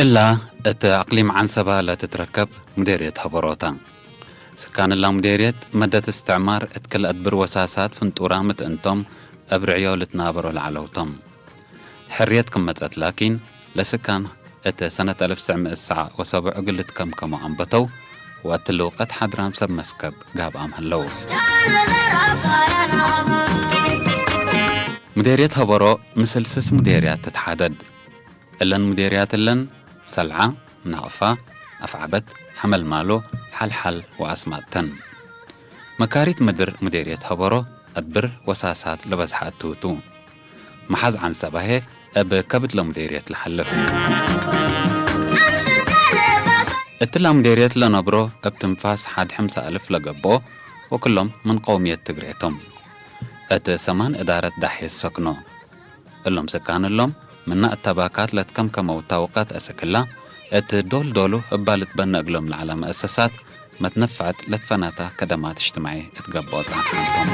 እላ እት ኣቅሊም ዓንሰባ ለትትረከብ ሙዴርየት ሀበሮታ። ስካን እላ ሙዴርየት መደት እስትዕማር እት ክል አድብር ወሳሳት ፍንጡራ ምትእንቶም እብ ርዕዮ ልትናበሮ ለዐለውቶም። ሕርየት ክም መጸት ላኪን፣ ለስካን እት ሰነት አልፍ ትስዕ ምእት ሰዓ ወሰቡዕ እግል ልትከምከሞ አንበተው፣ ወእት ልውቀት ሓድራም ሰብ መስከብ ጋብኣም ህለው። ሙዴርየት ሀበሮ ምስል ስስ ሙዴርያት ትትሓደድ። እለን ሙዴርያት እለን፣ ሰልዓ፣ ናቕፋ፣ አፍዓበት፣ ሐመልማሎ፣ ሐልሐል ወአስማጥ ተን። መካሪት ምድር ሙዴርየት ሀበሮ አድብር ወሳሳት ለበዝሐ እትውቱ። መሓዝ ዓንሰባሄ እብ ከብድ ለሙዴርየት ለሐልፍ። እትላ ሙዴርየት ለነብሮ እብ ትንፋስ ሐድ ሕምሳ አልፍ ለገብኦ ወክሎም ምን ቀውምየት ትግሬ ቶም። እት ሰማን እዳረት ዳሕየት ሰክኖ። እሎም ስካን እሎም፣ ምና እተባካት ለትከምከመው ታውቀት አስክላ፣ እት ዶል ዶሉ እባ ልትበነ እግሎም ለዐለ መአሰሳት መትነፈዕት ለትፈናታ ከደማት እጅትማዒ እት ገብኦ ጸንሐንቶም።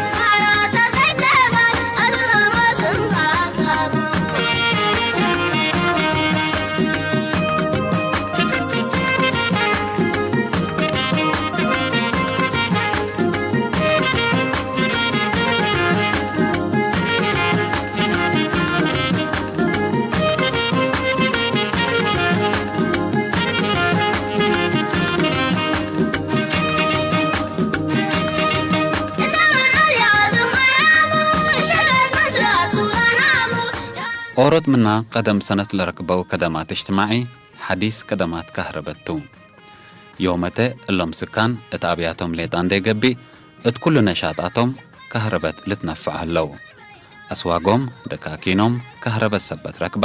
ኦሮት ምና ቀደም ሰነት ለረክበው ከደማት እጅትማዒ ሐዲስ ከደማት ካህረበት ቱ። ዮመተ እሎም ስካን እት አብያቶም ሌጣ እንዴ ገብእ፣ እት ኩሉ ነሻጣቶም ካህረበት ልትነፈዕ ህለው። አስዋጎም፣ ደካኪኖም፣ ካህረበት ሰበት ረክባ፣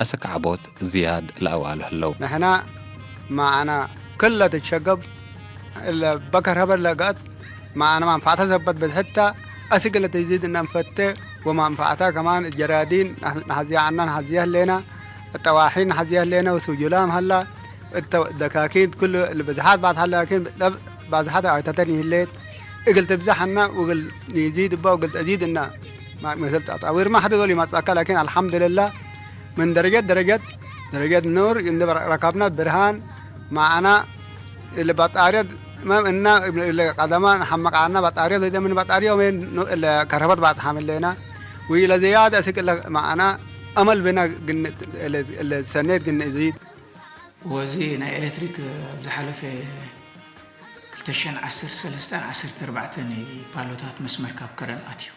አስክ ዐቦት ዝያድ ለአዋሉ ህለው። ንሕና መዓና ክለ ትሸገብ እለ በከርሀበት ለገአት መዓና ማንፋዕታ ሰበት በዝሕታ አስክ ለትዚድ እናንፈቴ ወማንፋዕታ ከማን ጀራዲን ናሕዝያ ዐና ናሕዝያ ህሌና፣ ጠዋሒን ናሕዝያ ህሌና ወሱጁላም ሀላ፣ እተ ደካኪን ኩሉ ብዝሓት ባዝሓት ላኪን ለብ ባዝሓት ኣይተተን ይህሌት እግል ትብዛሕ እና ወግል ንይዚድ እባ ወግል ተዚድ እና ማ-፣ መሰል ተጣዊር ማ ሓደ ዞል ይመጻካ ላኪን አልሐምዱሊላህ ምን ደረጀት ደረጀት ደረጀት ኑር እንደ በረ-፣ ረካብና ብርሃን ማዕና እለ ባጣሪያ መም እና እለ ቀደማ ሐመቃና ባጣሪያ ዘይደ ምን ባጣሪያ ወመን ኑ-፣ እለ ከረበት ባጽሓም ሌና ወይ ለዘያደ እስክ እለ ማዕና አመል ብና ግን እለ፣ እለ ሰኔት ግን እዚድ ወዚ ናይ ኤሌክትሪክ ኣብ ዝሓለፈ ክልተ ሽሕን ዓሰርተ ሰለስተን ዓሰርተ ኣርባዕተን እዩ ፓሎታት መስመር ካብ ከረን ኣትዩ።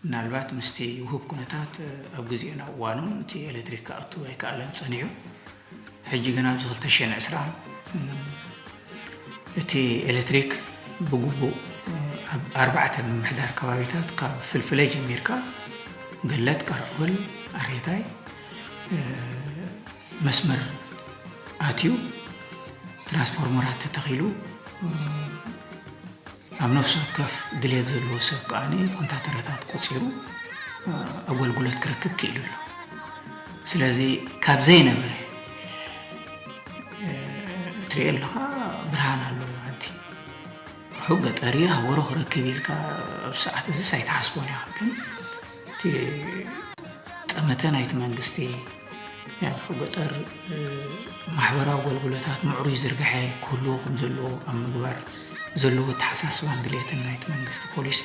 ምናልባት ምስቲ ውሁብ ኩነታት ኣብ ግዜኡን ኣብ እዋኑን እቲ ኤሌክትሪክ ክኣቱ ኣይከኣለን ጸኒሑ። ሕጂ ግን ኣብዚ ክልተ ሽሕን ዕስራን እቲ ኤሌክትሪክ ብግቡእ ኣብ ኣርባዕተ ምምሕዳር ከባቢታት ካብ ፍልፍለ ጀሚርካ ገለት፣ ቀርዕወል፣ ኣሬታይ መስመር ኣትዩ፣ ትራንስፎርመራት ተተኺሉ፣ ኣብ ነፍሲ ወከፍ ድሌት ዘለዎ ሰብ ከኣ ኮንታተረታት ቆጺሩ ኣገልግሎት ክረክብ ክኢሉ ኣሎ። ስለዚ ካብ ዘይነበረ ትሪኦ ኣለኻ፣ ብርሃን ኣሎ ዓዲ። ርሑቕ ገጠር እዩ፣ ሃወሮ ክረክብ ኢልካ ኣብ ሰዓት እዚስ ኣይትሓስቦን ኢኻ። ግን እቲ ጠመተ ናይቲ መንግስቲ፣ ኣብ ርሑቕ ገጠር፣ እ፣ ማሕበራዊ ኣገልግሎታት ምዕሩይ ዝርግሐ ክህልዎ ከም ዘለዎ ኣብ ምግባር ዘለዎ ኣተሓሳስባን ድሌትን ናይቲ መንግስቲ ፖሊሲ፣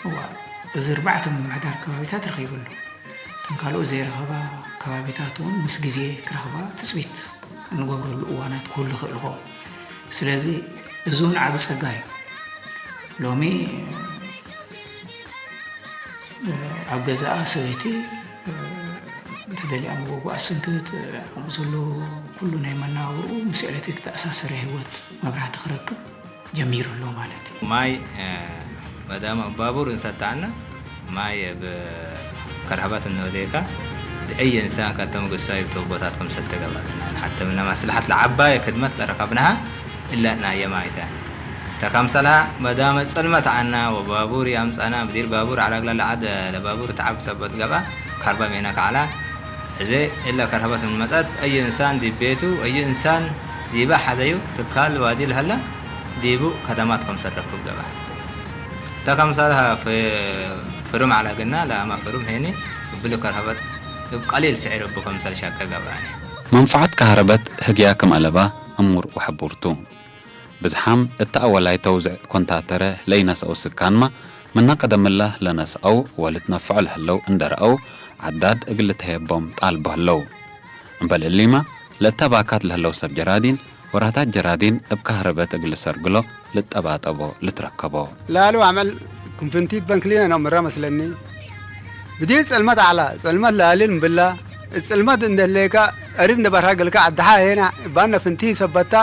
እዋ፣ እዚ ኣርባዕተ ምምሕዳር ከባቢታት ረኺቡ ኣሎ። እተን ካልኦት ዘይረኸባ ከባቢታት እውን ምስ ግዜ ክረኽባ ትጽቢት እንገብረሉ እዋናት ክህሉ ይኽእል ይኸውን። ስለዚ እዚ እውን ዓቢ ጸጋ እዩ። ሎሚ፣ እ፣ ኣብ ገዛኣ ሰበይቲ፣ እ፣ እንተደልያ መጎጎኣ ስንክት፣ እ፣ ከምኡ ዘሎ ኩሉ ናይ መነባብርኡ ምስ ኤሌክትሪክ ተኣሳሰረ ህይወት መብራህቲ ክረክብ ጀሚሩ ኣሎ ማለት እዩ። ማይ፣ እ፣ መዳም ኣብ ባቡር እንሰታና ማይ ብ-፣ ከርሀበት እንወደካ ብእይ እንሳን ከተም ግሳይ ብተቦታት ከም ሰተገባትና ንሓተምና ማስለሓት ለዓባይ ክድመት ለረከብናሃ እለ ናየ ማይተ ተከምሰላ መዳመ ጸልመት ዓና ወባቡር ያምጻና ብዲር ባቡር ዓላግላ ለዓደ ለባቡር ተዓብ ሰበት ገባ ከርበ ሜና ከዓላ እዜ እለ ከርሀበት ምን መጠት እይ እንሳን ዲብ ቤቱ እይ እንሳን ዲበ ሐደዩ ትካል ዋዲ ለሀለ ዲቡ ከደማት ከምሰል ረክብ ገባ። እተ ከምሰል ሀ ፍ-፣ ፍሩም ዐለ ግና ለአመ ፍሩም ሄኒ እብሉ ከርሀበት እብ ቀሊል ስዕር እቡ ከምሰል ሸቀ ገብአኒ። መንፈዓት ካህረበት ህግያ ክም አለባ እሙር ወሐቡርቱ። ብዝሓም እታ አወላይ ተውዝዕ ኮንታተረ ለይነስአው ስካንማ፣ ምና ቀደምላ ለነስአው ወልትነፍዖ ለህለው እንደረአው፣ ዓዳድ እግል ልትሀየቦም ጣልቦ ህለው። እምበል እሊማ፣ ለእታ ባካት ለህለው ሰብ ጀራዲን፣ ወራታት ጀራዲን እብ ካህረበት እግል ልሰርግሎ ልጠባጠቦ ልትረከቦ። ላሉ አመል ክንፍንቲት በንክሊነ ነው ምረ መስለኒ። ብዲ ጽልመት አላ፣ ጽልመት ላሊል እምብላ፣ ጽልመት እንደሌካ፣ እሪድ እንደ በርሃ ገልካ አድሓ ሄና፣ ባነ ፍንቲ ሰበታ፣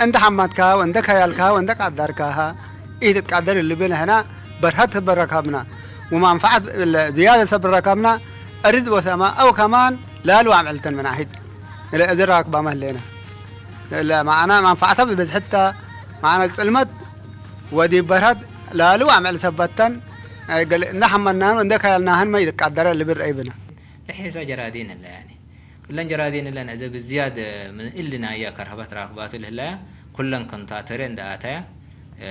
እንደ ሐማትካ፣ ወእንደ ከያልካ፣ ወእንደ ቃዳርካሃ፣ ኢትትቃደር ልብን ሄና፣ በርሃት ተበረካብና፣ ወማንፈዓት ዝያደ ሰብረካብና፣ እሪድ ወሰማ፣ አው ከማን ላሉ አምዕልተን መናሒት፣ እለ እዝራክባ መህሌና። እለ መዓና ማንፈዓታ ብበዝሕታ፣ መዓና ጽልመት ወዲ በርሃት ላሉ አምዕል ሰበተን፣ ገለ እንደ ሐመናን እንደ ከያልናህን መ ይቃደረ ልብር አይብና። ለሐሳ ጀራዲን እለ ያኒ። ክለን ጀራዲን እለን እዘ ብዝያድ ምን እልና እያ ከርሀበት ራክባቱ ልህላያ፣ ኩለን ኮንታተሬ እንደ አታያ፣ እ፣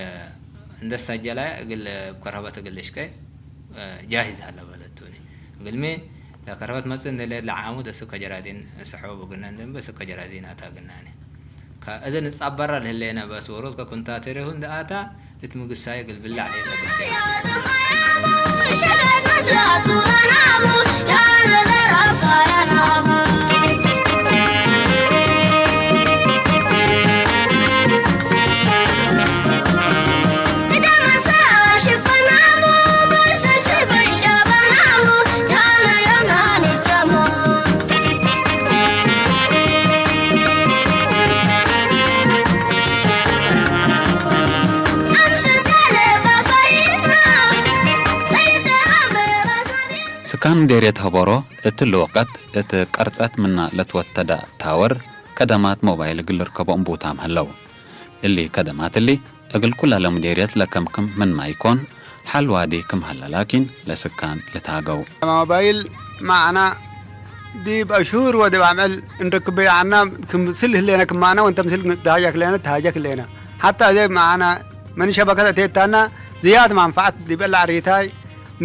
እንደ ሳጀላያ እግል ከርሀበት እግል ልሽቀ፣ እ፣ ጃሂዝ ሀለ በለቱኒ። እግልሚ ለከርሀበት መጽእ እንደ ለየት ለዓሙድ እስከ ጀራዲን ሰሖ ብግና እንደ እምበ እስከ ጀራዲን አታ ግናኒ። ከእዘ ንጻበራ ለህሌነ በስ ወሮት ከኩንታተሬሁ እንደ አታ እት ምግሳይ እግል ብላዕ ለየት በስ። ስካን ምዴርየት ሀበሮ እት ልውቀት እት ቀርጸት ምና ለትወተዳ ታወር ከደማት ሞባይል እግል ልርከቦ እምቡታም ሀለው። እሊ ከደማት እሊ እግል ኩላ ለምዴርየት ለከምክም ምንማ ኢኮን፣ ሐል ዋዲ ክም ሀለ ላኪን ለስካን ልትሃገው። ሞባይል መዓና ዲብ አሽሁር ወዲብ አምዕል እንርክብ ዐና፣ ክምስል ህሌነ ክም መዓና ወእንተ ምስል ተሃጀክ ህሌነ ተሃጀክ ህሌነ። ሐታ እዘ መዓና ምን ሸበከት አቴታና ዝያድ መንፈዓት ዲብ እለ ዕሪታይ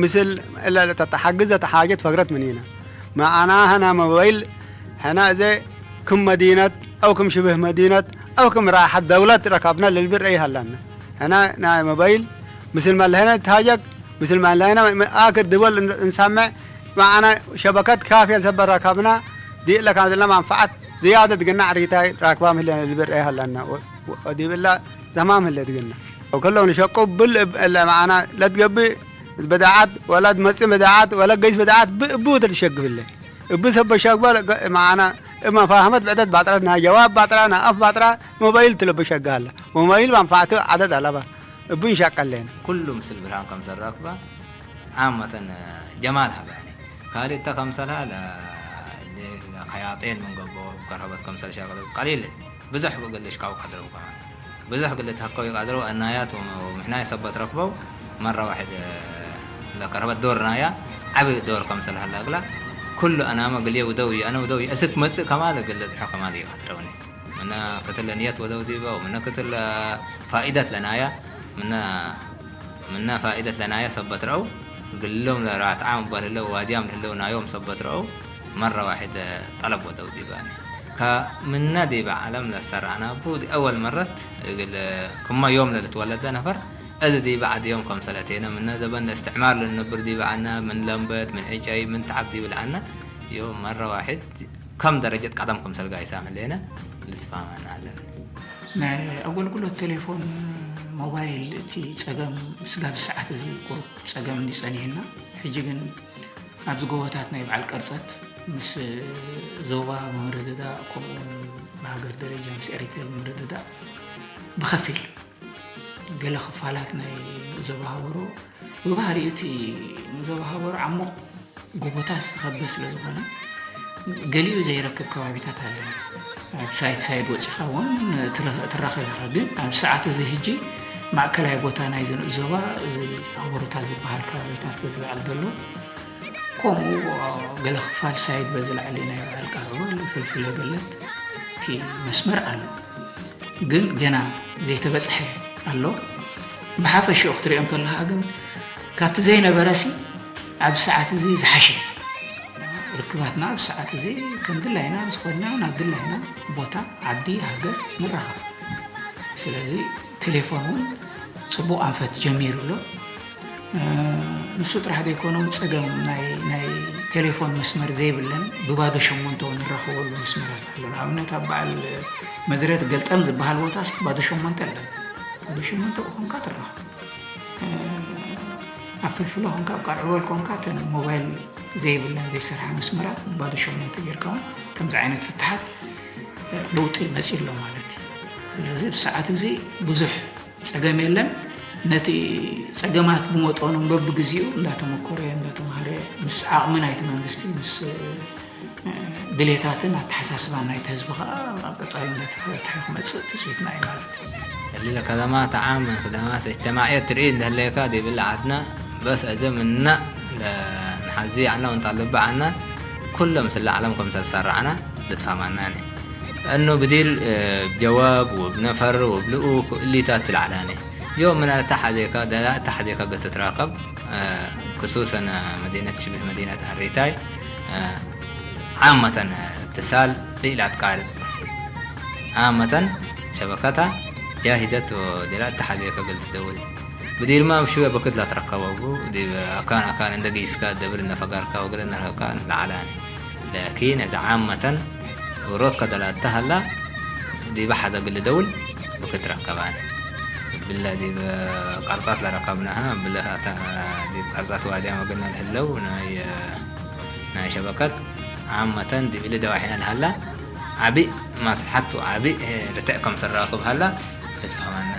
ምስል እለ ለተተሓግዝ ዘተሓጀት ፈግረት ምኒነ። መዓና ሐና ሞባይል ሐና እዘ ክም መዲነት አው ክም ሽብህ መዲነት አው ክም ራሐት ደውለት ረካብና ለልብል ረአይ ሀላና። ሐና ናይ ሞባይል ምስል መለሀነ ተሃጀክ፣ ምስል መለሀነ አክር ድወል እንሳምዕ መዓና ሸበከት ካፍያ ሰበ ረካብና ዲእለ ካን ዘለ መንፈዓት ዝያደት ግና ዕሪታይ ራክባ ምህለነ ልብል ረአይ ሀላና። ወ-፣ ወ-፣ ዲብላ ዘማም ህለ ድግና። ወከለው ንሸቁ ብል እብ-፣ እለ መዓና ለትገብእ በዳዓት ወላ ትመጽእ በዳዓት ወላ ገይስ በዳዓት ብ-፣ እቡ ተትሸግፍ እለ። እብ ሰበ ሸግባ ለገ-፣ መዓና እብ መፋህመት ብዕደት ባጥራ፣ ናይ ጀዋብ ባጥራ፣ ናይ አፍ ባጥራ፣ ሞባይል ትለበ ሸግሃለ። ሞባይል መንፈዓቱ ዐደድ አለባ። እቡ እንሸቀሌነ። ኩሉ ምስል ብርሃን ከምሰል ረክባ ዓመተን ጀማል ሀበኒ። ካልእተ ከምሰልሃ ለ-፣ ለ-፣ ከያጤን ምን ገቦ ከርሀበት ከምሰል ሸቅል ቀሊል ብዙሕ ግልሽ ካው ቀድረው ከማን። ብዙሕ ግል ተከው ይቀድረው አናያት ወ-፣ ወምሕናይ ሰበት ረክበው መረ ዋሕድ ለከርሀበት ዶር ናያ ዓቢ ዶር ከምሰልሃ ለእግላ ኩሉ አናመ ግልየ ውደው ይአነ ውደው ይአስክ መጽእ ከማል ግል ብሖ ከማል ይቀድረውኒ። ምነ ክትለ ንየት ወደው ዲበ ወምነ ክትለ ፋኢደት ለናያ ምነ፣ ምነ ፋኢደት ለናያ ሰበት ረአው፣ እግሎም ለራትዓም እበ ለህለው ዋድያም ለህለው ናዮም ሰበት ረአው፣ መረ ዋሕድ ጠለብ ወደው ዲበኒ። ከምነ ዲበ ዐለም ለሰራዕና ቡ ዲ አወል መረት እግል ክመ ዮም ለልትወለደ ነፈር፣ እዝ ዲበ ዐድ ዮም ከምሰል አቴነ፣ ምነ ዘበን ለእስትዕማር ለልነብር ዲበ ዐነ፣ ምን ለምበት፣ ምን ዕጨይ፣ ምን ተዐብ ዲብ ለዐነ፣ ዮም መረ ዋሕድ ከም ደረጀት ቀደም ክምሰል ጋይሳም ህሌነ ልትፋመና ኣለብን። ናይ ኣገልግሎት ቴሌፎን ሞባይል እቲ ጸገም ስጋብ ሰዓት እዚ ቁሩብ ጸገም እንዲ ጸኒሕና፣ ሕጂ ግን ኣብዚ ጎቦታት ናይ በዓል ቀርጸት ምስ ዞባ ብምርድዳእ፣ ከምኡውን ብሃገር ደረጃ ምስ ኤሪትሪያ ብምርድዳእ ብኸፊል ገለ ክፋላት ናይ ዞባ ሃበሮ፣ ብባህሪኡ እቲ ዞባ ሃበሮ ዓሙቕ ጎቦታት ዝተኸበ ስለ ዝኾነ፣ ገሊኡ ዘይረክብ ከባቢታት ኣሎ። ኣብ ሳይት ሳይድ ወጺኻ እውን ትረ-፣ ትራኸብ ኢኻ። ግን ኣብ ሰዓት እዚ ሕጂ ማእከላይ ቦታ ናይዚ ንኡስ ዞባ እዚ ሃበሮታት ዝበሃል ከባቢታት በዚ ላዕሊ ዘሎ፣ ከምኡ ገለ ክፋል ሳይድ በዚ ላዕሊ ናይ በዓል ቀርዕቦ ኣሎ፣ ፍልፍለ ገለት እቲ መስመር ኣሎ። ግን ገና ዘይተበጽሐ ኣሎ። ብሓፈሽኡ ክትሪኦ እንከለኻ ግን ካብቲ ዘይነበረሲ ኣብዚ ሰዓት እዚ ዝሓሸ ርክባትና ኣብ ሰዓት እዚ ከም ድላይና ኣብ ዝኾንና ናብ ድላይና ቦታ፣ ዓዲ፣ ሃገር ንራኸብ። ስለዚ ቴሌፎን እውን ጽቡቕ ኣንፈት ጀሚሩ ኣሎ። እ፣ ንሱ ጥራሕ ዘይኮነ እውን ጸገም ናይ፣ ናይ ቴሌፎን መስመር ዘይብለን ብባዶ ሸሞንተ እውን ንራኸበሉ መስመራት ኣሎ። ንኣብነት ኣብ በዓል መዝረት ገልጠም ዝበሃል ቦታ ሲ ባዶ ሸሞንተ ኣለን። ባዶ ሸሞንተ ብኾንካ ትራኸብ። እ፣ ኣብ ፍልፍሎ ኮንካ፣ ኣብ ቃልዕወል ኮንካ፣ እተን ሞባይል ዘይብለን ዘይሰርሓ መስመራት ባዶ ሸሞንተ ጌርካ እውን ከምዚ ዓይነት ፍትሓት፣ እ፣ ለውጢ መጺኡ ኣሎ ማለት እዩ። ስለዚ ብሰዓት እዚ ብዙሕ ጸገም የለን። ነቲ ጸገማት ብመጠኑ በብግዜኡ እንዳተመኮረ፣ እንዳተማህረ፣ ምስ ዓቕሚ ናይቲ መንግስቲ፣ ምስ ድሌታትን ኣተሓሳስባን ናይቲ ህዝቢ ከኣ ኣብ ቀጻሊ እንዳተፈትሐ ክመጽእ ትጽቢትና እዩ ማለት እዩ። اللي الخدمات عامة، خدمات اجتماعية تريد هليكا دي بالله عدنا، بس أزم إننا ل-، نحزي عنا ونطالب عنا، كل مثل العالم كم سرعنا لتفهمنا يعني. لأنه بديل، آه، بجواب وبنفر وبلؤوك اللي تاتل علاني. يوم من الاتحاد يكا، دلالة الاتحاد يكا قد تتراقب، آه، خصوصًا، آه، مدينة شبه مدينة أريتاي، آه، ዓመተን ትሳል ልኢላት ቃርጽ ዓመተን ሸበከታ ጃሂዘት ወደላ ተሓዜ ከግል ትደውል ብዲርማ ምሽበ በክት ላትረከበቡ ዲብ ኣካን ኣካን እንደ ጊስካ ደብል እነፈጋርካ ወግለ እነረከብካ ለዓላን ለኪን እዛ ዓመተን ውሮት ከደላታ ሃላ ዲበ ሓዘ ግል ደውል ብክት ረከባን ብለ ዲብ ቀርጻት ለረከብናሃ ብለ ዲብ ቀርጻት ዋድያ መገና ለህለው ናይ ናይ ሸበከት ዓመተን ዲብሊ ደዋሒና ለሃላ ዓቢ ማስልሓት ዓቢ ርትዕ ከም ሰራክብ ሃላ ልትፈህመና።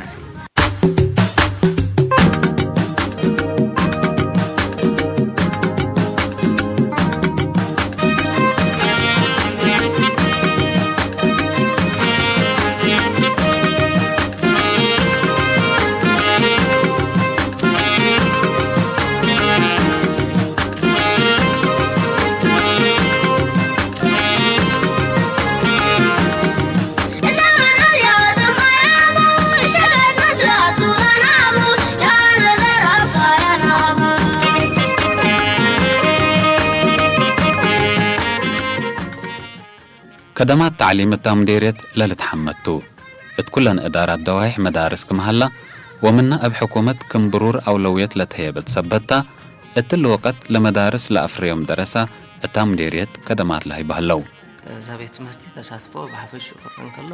ከደማት ተዕሊም እታ ሙዴርየት ለልትሓመቱ እት ኩለን እዳራት ደዋሂሕ መዳርስ ክም ሀላ፣ ወምና እብ ሕኩመት ክም ብሩር አውለውየት ለተህየበት ሰበታ፣ እትሊ ወቀት ለመዳርስ ለአፍረዮም ደረሳ እታ ሙዴርየት ከደማት ለሀይበ ህለው። እዛ ቤት ትምህርቲ ተሳትፎ ብሓፈሽኡ ክረአ እንከሎ፣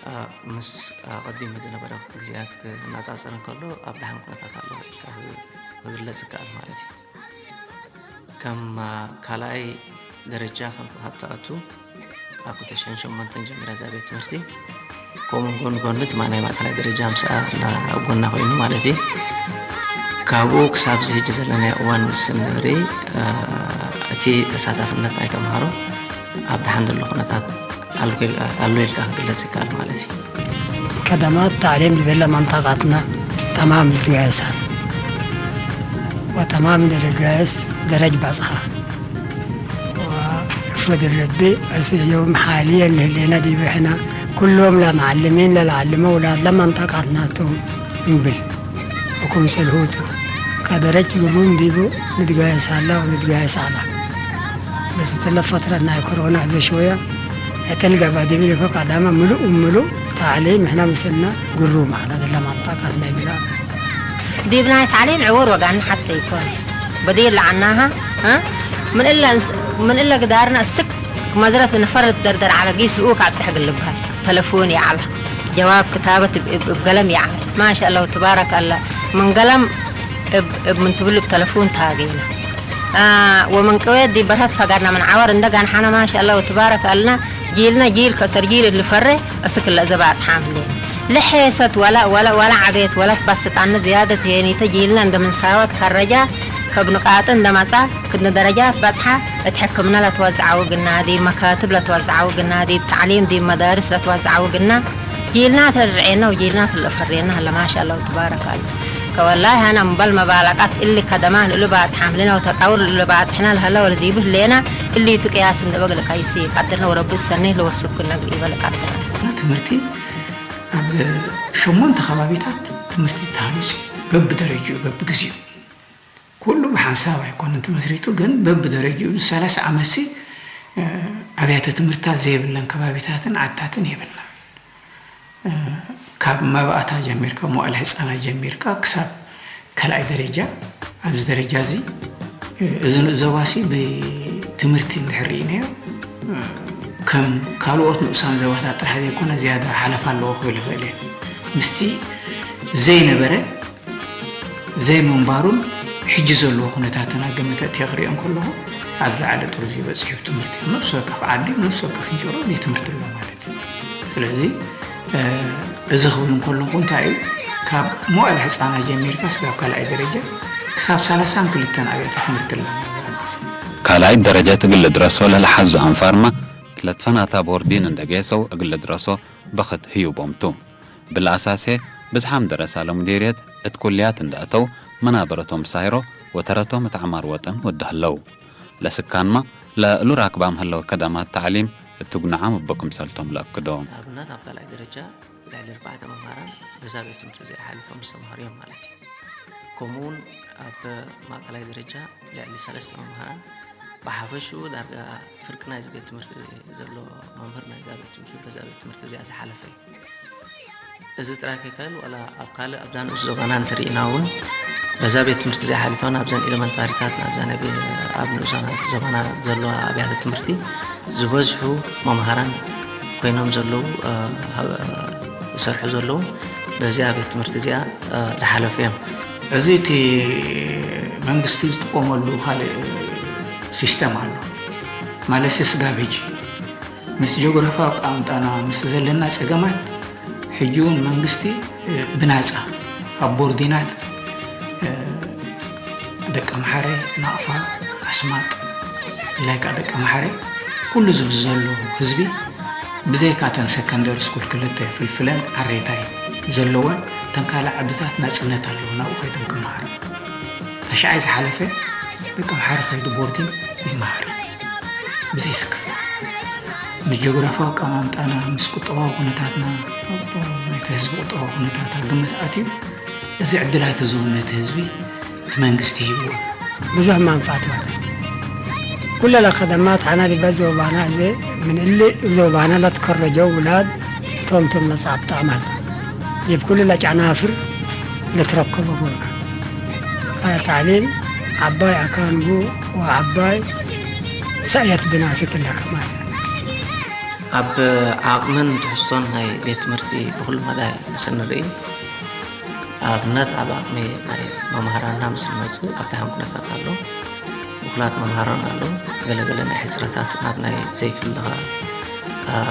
አ፣ ምስ፣ አ፣ ቀዲሙ ዝነበረ ግዜያት ክነጻጸር እንከሎ፣ ኣብ ደሓን ኩነታት ኣሎ ኢልካ ክግለጽ ይከኣል ማለት እዩ። ከም፣ አ፣ ካልኣይ ደረጃ ከም ካብ ትኣቱ፣ ካብ ክልተ ሽሕን ሸሞንተን ጀሚራ እዛ ቤት ትምህርቲ፣ ከምኡ ጎኒ ጎኒ እቲ ማእከላይ ደረጃ ምስኣ እና ኣብ ጎና ኮይኑ ማለት እዩ። ካብኡ ክሳብ እዚ ሕጂ ዘለናዮ እዋን ምስ ንርኢ፣ እ፣ እቲ ተሳታፍነት ናይ ተምሃሮ ኣብ ደሓን ዘሎ ኩነታት ኣሎ ኢል-፣ ኣሎ ኢልካ ክግለጽ ይከኣል ማለት እዩ። ከደማት ታዕሊም ዝብለ መንጠቃትና ተማም ልትጋየሳን ወተማም ልትጋየስ ደረጅ ባጽሓ። وفضل ربي، بس اليوم حاليًا اللي هنا دي احنا كلهم لا معلمين لا العلموا أولاد لا منطقتنا توم نبل وكم سلهوتو كدرج بروم ديبو نتقايس على ونتقايس على. بس تلا فترة ناي كورونا زي شوية، هتلقى بعد يبلي فوق عدامة ملؤ وملؤ تعليم، احنا مثلنا قروم على لا منطقتنا بلا. ዲብ ናይ ታዕሊም ዕዉር ወጋኒ ሓቲ ዘይኮነ። በዲር ለዓናሃ፣ እ? ምን እለ እንስ-፣ ምን እለ ግዳርና እስክ መዝረት ነፈር ልትደርደር ዓለ ጊስ ልኡክ ኣብጽሕ ግልብሃል። ተለፉን ይዓላ። ጀዋብ ክታበት እብ፣ እብ፣ እብ ገለም ይዓላ። ማሻአላህ ወትባረክ አላ። ምን ገለም እብ፣ እብ ምን ትብሉ እብ ተለፉን ታገይና። አ፣ ወምን ቅዌት ዲብ በታት ፈጋርና ምን ዓወር እንደ ጋንሓና ማሻአላህ ወትባረክ አልና። ጂልና ጂል ከሰር ጂል ልፈሬ እስክ ለእዘባ አጽሓም ሌ። ለሐየሰት ወላ፣ ወላ፣ ወላ ዐቤት ወላ ትባስጣነ ዝያደት ሄኒተ ጂልና እንደ ምንሳወት ከረጃ ከብንቃጥ እንደ መጻ ክንደ ደረጃ ባጽሓ እት ሕክምና ለትወዝዓዊ ግና፣ ዲብ መካትብ ለትወዝዓዊ ግና፣ ዲብ ተዕሊም ዲብ መዳርስ ለትወዝዓዊ ግና፣ ጂልና ተርዔና ወጂልና ትለፈሬና ሀለ ማሻአላህ ወትባረክ አላ። ከወላሂ አነ እምበል መባለቃት እሊ ከደማ ልእሉ ባጽሓም ሌና ወተጣውር ልእሉ ባጽሕና ለሀለ ወለዲብህ ሌና እሊ ቱ ቅያስ እንደ በግል ካዩሲ ቀድርነ ወረቢ ሰኔ ለወስኩ ነግ ኢበል ቀድር። እና ትምህርቲ ኣብ ሸሞንተ ከባቢታት ትምህርቲ ተሃኒጹ እዩ። በብደረጅኡ፣ በብግዚኡ። ኩሉ ብሓ-፣ ሓሳብ ኣይኮነን ተመስሪቱ፣ ግን በብደረጅኡ ሰላሳ ዓመትሲ ኣብያተ ትምህርትታት ዘይብለን ከባቢታትን ዓድታትን የብልና። ካብ መባእታ ጀሚርካ፣ መዋእለ ህፃናት ጀሚርካ ክሳብ ካልኣይ ደረጃ፣ ኣብዚ ደረጃ እዚ፣ እዚ ንኡስ ዞባሲ ብትምህርቲ እንድሕር ርኢናዮ፣ ከም ካልኦት ንኡሳን ዞባታት ጥራሕ ዘይኮነ ዝያዳ ሓለፋ ኣለዎ ክብል ይኽእል እየ። ምስቲ ዘይነበረ ዘይምንባሩን ሕጂ ዘለዎ ኩነታትን ኣገመተ እቲ ክሪኦ እንከለኹ ኣብ ዝለዓለ ጥርዙ ይበፅሕ እዩ ትምህርቲ። ነፍሲ ወከፍ ዓዲ፣ ነፍሲ ወከፍ እንጭሮ ቤት ትምህርቲ ኣሎ ማለት እዩ። ስለዚ እዚ ክብል እንከለኹ እንታይ እዩ፣ ካብ መዋእለ ህፃናት ጀሚርካ ስጋብ ካልኣይ ደረጃ ክሳብ ሰላሳን ክልተን ኣብያተ ትምህርቲ ኣለና። ካልኣይ ደረጃ ትግል ድረሶ ለለሓዞ ኣንፋርማ ክለትፈናታ ቦርዲን እንደጌሰው እግል ድረሶ በኽት ህዩቦምቱ። ብለኣሳሴ ብዝሓም ደረሳ ለሙዲርየት እት ኩልያት እንደእተው መናበረቶም ሳይሮ ወተረቶም እት ዓማር ወጠን ወደህለው። ለስካንማ ለእሉ ራክባም ህለው ከዳማት ታዕሊም እትጉንዓም እቦ ክምሰልቶም ለእክዶ። ኣብነት ኣብ ካልኣይ ደረጃ ልዕሊ ኣርባዕተ መምሃራን በዛ ቤት ትምህርቲ እዚኣ ሓሊፎም ዝተምሃሩ እዮም ማለት እዩ። ከምኡ እውን ኣብ ማእከላይ ደረጃ ልዕሊ ሰለስተ መምሃራን ብሓፈሽኡ ዳርጋ ፍርቂ ናይዚ ቤት ትምህርቲ ዘሎ መምህር ናይዛ ቤት ትምህርቲ በዛ ቤት ትምህርቲ እዚኣ ዝሓለፈ እዩ። እዚ ጥራይ ከይከኣል ዋላ ኣብ ካልእ ኣብዛ ንኡስ ዞባና እንተርኢና እውን በዛ ቤት ትምህርቲ እዚኣ ሓሊፋ ናብዘን ኤለመንታሪታት ናብዛ ናይ ቤ- ኣብ ንኡሳና ዞባና ዘለዋ ኣብያተ ትምህርቲ ዝበዝሑ መምሃራን ኮይኖም ዘለዉ እ፣ ሀ- ዝሰርሑ ዘለዉ በዚኣ ቤት ትምህርቲ እዚኣ እ፣ ዝሓለፉ እዮም። እዚ እቲ መንግስቲ ዝጥቀመሉ ካልእ ሲስተም ኣሎ። ማለትስ ጋብ ሕጂ ምስ ጂኦግራፊያዊ ኣቀማምጣና ምስ ዘለና ጸገማት ሕጂ እውን መንግስቲ እ፣ ብናጻ ኣብ ቦርዲናት እ፣ ደቂ ኣምሓረ፣ ናቕፋ፣ ኣስማጥ፣ ብፍላይ ከዓ ደቂ ኣምሓረ ኩሉ ዝብዚ ዘሎ ህዝቢ ብዘይካ እተን ሰከንደሪ ስኩል ክልተ ፍልፍለን ዓሬታይ ዘለወን እተን ካልእ ዓድታት ናጽነት ኣለዎ ናብኡ ከይዶም ክመሃሩ። ተሽዓይ ዝሓለፈ ደቂ ኣምሓረ ከይዱ ቦርዲን ይመሃር ብዘይ ስክፍታ። ምስ ጂኦግራፊያዊ ኣቀማምጣና፣ ምስ ቁጠባዊ ኩነታትና፣ ናይቲ ህዝቢ ቁጠባዊ ኩነታት ኣብ ግምት ኣትዩ እዚ ዕድላት እዚ እውን ነቲ ህዝቢ እቲ መንግስቲ ሂብዎ ኣሎ። ብዙሕ መንፋት ማለት ኩለላ ከደማት ሓና ዲበ ዞባና እዚ ምን እሊ ዞባና ለትከረጀው ውላድ ቶምቶም መጻብጣ ማለት ዲብ ኩሉ ለጨናፍር ለትረከበ ጎና ካለ ታዕሊም ዓባይ ኣካንቡ ወዓባይ ሰእየት ብናስት እለ ከማል ኣብ ዓቕምን ትሕዝቶን ናይ ቤት ትምህርቲ ብኹሉ መዳይ ምስ ንርኢ ኣብነት ኣብ ዓቕሚ ናይ መምሃራንና ምስ ንመጽእ ኣብ ደሓን ኩነታት ኣሎ። ውኩላት መምሃራን ኣለዉ። ገለገለ ናይ ሕጽረታት ናብ ናይ ዘይፍልኻ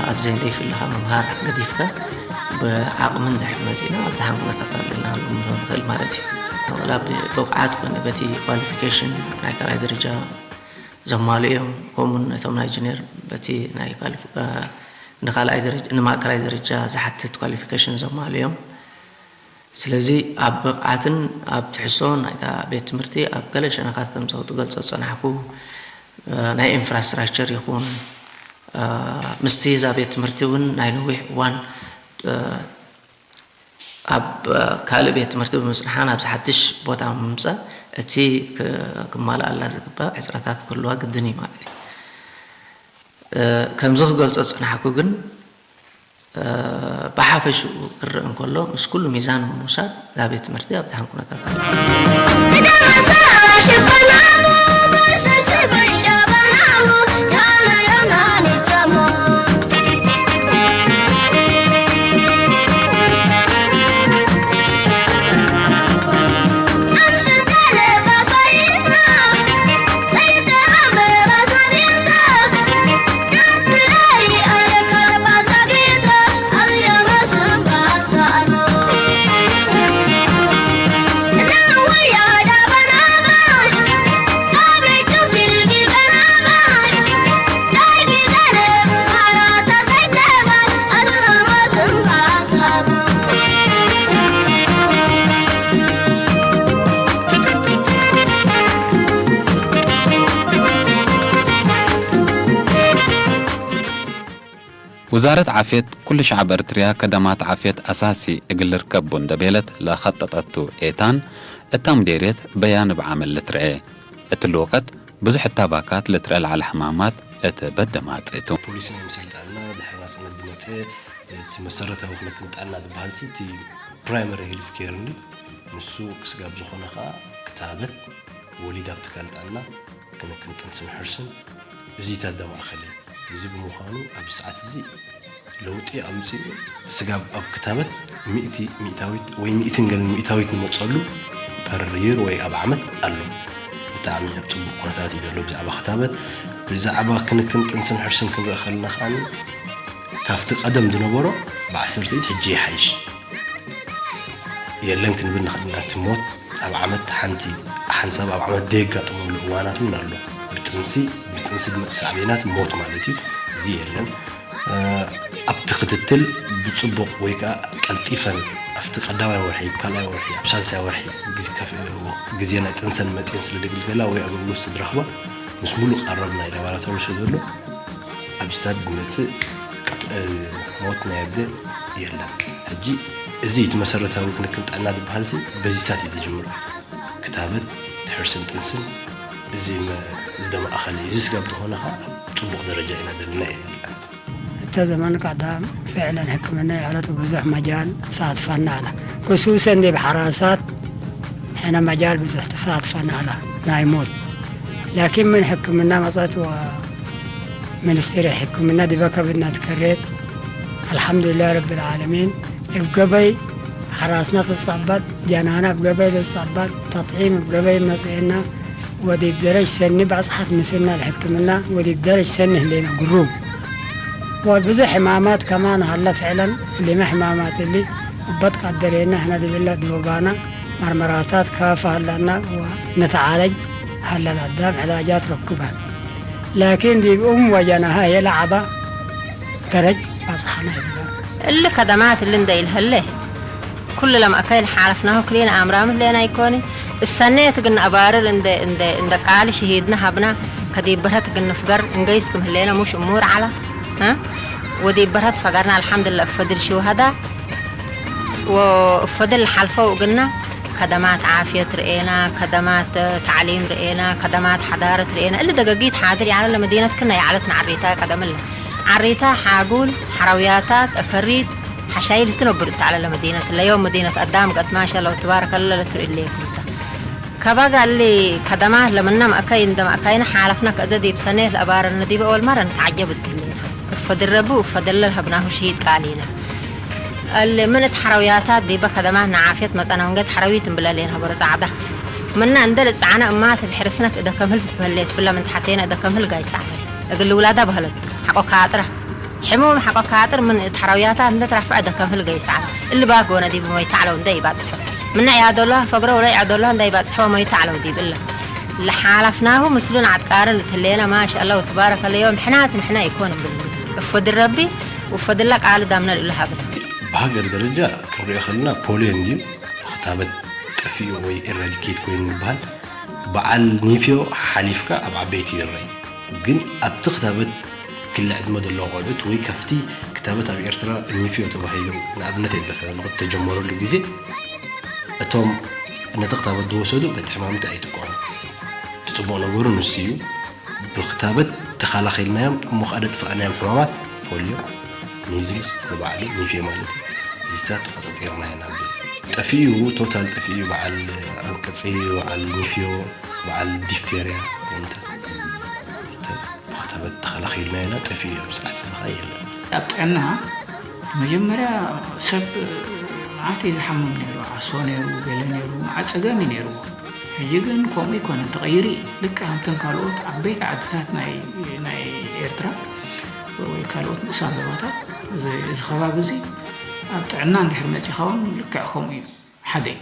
ኣብ ዘይደይፍልኻ ምምሃር ገዲፍካ ብዓቕሚ እንድሕር መጺእና ኣብ ደሓን ኩነታት ኣለና ክንብል ንኽእል ማለት እዩ። ወላ ብብቕዓት ኮነ በቲ ኳሊፊኬሽን ናይ ካልኣይ ደረጃ ዘማልኡ እዮም። ከምኡውን እቶም ናይ ጁኒየር በቲ ናይ ኳሊፊ- ንኻልኣይ ደረጃ ንማእከላይ ደረጃ ዝሓትት ኳሊፊኬሽን ዘማልኡ እዮም። ስለዚ ኣብ ብቕዓትን ኣብ ትሕዝቶን ናይታ ቤት ትምህርቲ ኣብ ገለ ሸነኻት ከም ዘው ትገልጾ ዝጸናሕኩ ናይ ኢንፍራስትራክቸር ይኹን ምስቲ እዛ ቤት ትምህርቲ እውን ናይ ነዊሕ እዋን ኣብ ካልእ ቤት ትምህርቲ ብምጽንሓ ናብዚ ሓድሽ ቦታ ምምጻእ እቲ ክማልኣላ ዝግባእ ሕጽረታት ክህልዋ ግድን እዩ ማለት እዩ። ከምዚ ክገልጾ ዝጸናሕኩ ግን ብሓፈሽኡ ክረአ እንከሎ ምስ ኩሉ ሚዛን ብምውሳድ እዛ ቤት ትምህርቲ ኣብ ደሓን ኩነታት ኣላ። ውዛረት ዓፍየት ኩሉ ሸዓብ ኤርትርያ ከደማት ዓፍየት ኣሳሲ እግል ርከቡ እንደቤለት ለኸጠጠቱ ኤታን፣ እታ ሙዴርየት በያ ንብዓመል ልትርኤ። እቲ ልወቀት ብዙሕ እታባካት ለትረአ ለዓለ ሕማማት እተ በደማጽእቱ። ፖሊሲ ናይ ምሰልጣንና ድሕሪ ናጽነት ዝመጸ እቲ መሰረታዊ ክንክን ጥዕና ዝበሃል እቲ ፕራይመሪ ሄልስ ኬር እንዲ ንሱ ክስጋብ ዝኾነ ከዓ ክታበት ወሊድ ኣብ ትካል ጥዕና ክንክን ጥንስን ሕርስን እዚታት ደማእኸለ እዚ ብምዃኑ ኣብዚ ሰዓት እዚ ለውጢ ኣምፂኡ ስጋብ ኣብ ክታበት ሚእቲ ሚእታዊት ወይ ሚእትን ገለን ሚእታዊት ንመፀሉ ፐር ይር ወይ ኣብ ዓመት ኣሎ። ብጣዕሚ ኣብ ፅቡቅ ኩነታት እዩ ዘሎ ብዛዕባ ክታበት። ብዛዕባ ክንክን ጥንስን ሕርስን ክንርኢ ከለና ከዓ ካብቲ ቀደም ዝነበሮ ብዓሰርተ ኢድ ሕጂ ይሓይሽ። የለን ክንብል ንኽእል ኢና። እቲ ሞት ኣብ ዓመት ሓንቲ ሓንሳብ ኣብ ዓመት ዘየጋጥመሉ እዋናት እውን ኣሎ። ብጥንሲ ብጥንሲ ዝመፅእ ሳዕቤናት ሞት ማለት እዩ። እዚ የለን ኣብቲ ክትትል ብፅቡቕ ወይ ከዓ ቀልጢፈን ኣብቲ ቀዳማይ ወርሒ፣ ካልኣይ ወርሒ፣ ኣብ ሳልሳይ ወርሒ ግዜ ናይ ጥንሰን መጤን ስለ ድግልገላ ወይ ኣገልግሎት ስድረኽባ ምስ ሙሉእ ቀረብ ናይ ላባራቶሪ ስለ ዘሎ ኣብዚታት ዝመፅእ ሞት ናይ ኣደ የለን። ሕጂ እዚ እቲ መሰረታዊ ክንክን ጥዕና ዝበሃል በዚታት እዩ ዝጅምር። ክታበት፣ ሕርስን ጥንስን እዚ ዝደማእኸለ እዩ። እዚ ስጋብ ዝኾነ ከዓ ኣብ ፅቡቕ ደረጃ ኢና ዘለና እየ ዝብል። እተ ዘመን ቀዳም ፍዕለን ሕክምና ያለቱ ብዙሕ መጃል ሳትፋና ኣላ። ክሱሰን ዲብ ሓራሳት ሕነ መጃል ብዙሕ ተሳትፋና ኣላ ናይ ሞት ላኪን ምን ሕክምና መጸት ወ ምንስትሪ ሕክምና ዲበ ከብድና ትከሬት። ኣልሓምዱሊላህ ረብል ዓለሚን። እብ ገበይ ሓራስና ትጸበጥ፣ ጀናና እብ ገበይ ትጸበጥ፣ ተጥዒም እብ ገበይ መጽኤና፣ ወዲብ ደረጅ ሰኒ ባጽሓት ምስልና ለሕክምና ወዲብ ደረጅ ሰኒ ህሌና ግሩም። ወብዙሕ ሕማማት ከማን ሃለ ፍዕለን እሊመ ሕማማት እሊ እበት ቀደሬና ህነ ዲብለ ዶባና መርመራታት ካፍ ሃላና ወነተዓለጅ ሃለ ለአዳም ዕላጃት ረኩባን። ላኪን ዲብ እም ወጀናሃ የለ ዐባ ደረጅ ባጽሓና ይብላ። እሊ ከደማት እሊ እንደ ኢልሀለ ኩሉ ለማእከይ ለሓለፍናሁ ክሊነ ኣምራምት ሌና ኣይኮኒ። እሰኔት ግን ኣባርር እንደ እንደ እንደ ቃል ሽሂድና ሃብና ከዲብ በርሀት ግን ንፍገር እንገይስ ክም ህሌነ ሙሽ እሙር ዓላ እ ወዲብ በርሀት ፈገርና ኣልሓምድላ እፈድል ሽውሃዳ ወእፈድል ለሓልፈው እግና ከደማት ዓፍየት ርኤና፣ ከደማት ተዕሊም ርኤና፣ ከደማት ሓዳረት ርኤና። እሊ ደገጊት ሓድር ያለ ለመዲነት ክና ያዕለት ንዓሪታ ቀደምለ ዓሪታ ሓጉል ሓራውያታት እከሪት ሓሻይል ትነብር እታ ዓለለ መዲነት ለዮም መዲነት ኣዳም ቀድ ማሻ ለው ትባረከ ለለ ትርእሌ ኩልታ ከባጋ እሊ ከደማ ለምና ማእካይ እንደ ማእካይና ሓለፍና ከእዘ ዲብ ሰኔ ለአባረነ ዲበ ኦልማረ ንትዓጀብ እትህሌና እፈድረቡ እፈደለ ለሀብናሁ ሽሂድ ቃሊና እሊ ምን እት ሐረውያታት ዲበ ከደማ ንዓፍየት መጸና ወንገት ሐረዊት እምብለሌን ሀበሮ ጻዕዳ ምና እንደ ልጻዕና እማት ብሕርስነት እደ ከምህል ትትበሌት ብለ ምን ተሐቴነ እደ ከምህል ጋይ ጻዕዳ እግል ውላዳ በህለት ሐቆ ካጥራ ሕሙም ሐቆ ካጥር ምን እት ሐራውያታት እንደ ትራፍዐ እደ ከምህል ገይሳዕ እሊ ባጎነ ዲብ ሞይታ ዐለው እንደ ይባጽሖ ምነ ያዶላ ፈግረ ወለ ያዶላ እንደ ይባጽሖ ሞይታ ዐለው ዲብ እለ ለሓላፍናሁ ምስሉን ዓጥቃርን እትሌና ማሻአላ ወትባረከ ለዮም ሕናት ምሕና ይኮን እብል እፎድል ረቢ ወፎድላ ቃል ዳምነ ልእሉ ሃብለ። ብሃገር ደረጃ ክንሪኦ ከለና ፖሊዮ እንድዩ ክታበት ጠፊኡ ወይ ኤራዲኬት ኮይኑ ይበሃል። በዓል ኒፍዮ ሓሊፍካ ኣብ ዓበይቲ ይረይ። ግን ኣብቲ ክታበት ክሊ ዕድመ ዘለዎ ቆልዑት ወይ ካብቲ ክታበት ኣብ ኤርትራ ኒፍዮ ተባሂሉ ንኣብነት የለ ንክተጀመረሉ ግዜ እቶም ነቲ ክታበት ዝወሰዱ በቲ ሕማምቲ ኣይጥቅዑን። እቲ ጽቡቕ ነገሩ ንሱ እዩ። ብክታበት ተኸላኺልናዮም እሞ ከኣ ደጥፋእናዮም ሕማማት ፖልዮ፣ ሚዝልስ ንባዕሉ ኒፍዮ ማለት እዩ። እዚታት ተቆጻጺርናዮ ናብ ጠፊኡ ቶታል ጠፊኡ በዓል ኣንቅጺ በዓል ኒፍዮ በዓል ዲፍቴርያ ይምታ ዝተኸተበት ተኸላኺልና ኢና ጠፊኡ እዮም ሰዓት ዝኻ የለን። ኣብ ጥዕና መጀመርያ ሰብ መዓት እዩ ዝሓምም ነይሩ፣ ዓሶ ነይሩ፣ ገለ ነይሩ፣ መዓት ጸገም እዩ ነይርዎ። ሕጂ ግን ከምኡ ይኮነ ተቐይሩ እዩ። ልክዕ ከምተን ካልኦት ዓበይቲ ዓድታት ናይ ናይ ኤርትራ ወይ ካልኦት ንኡሳን ዞባታት እዚ ከባቢ እዚ ኣብ ጥዕና እንድሕር መጺኻ እውን ልክዕ ከምኡ እዩ። ሓደ እዩ።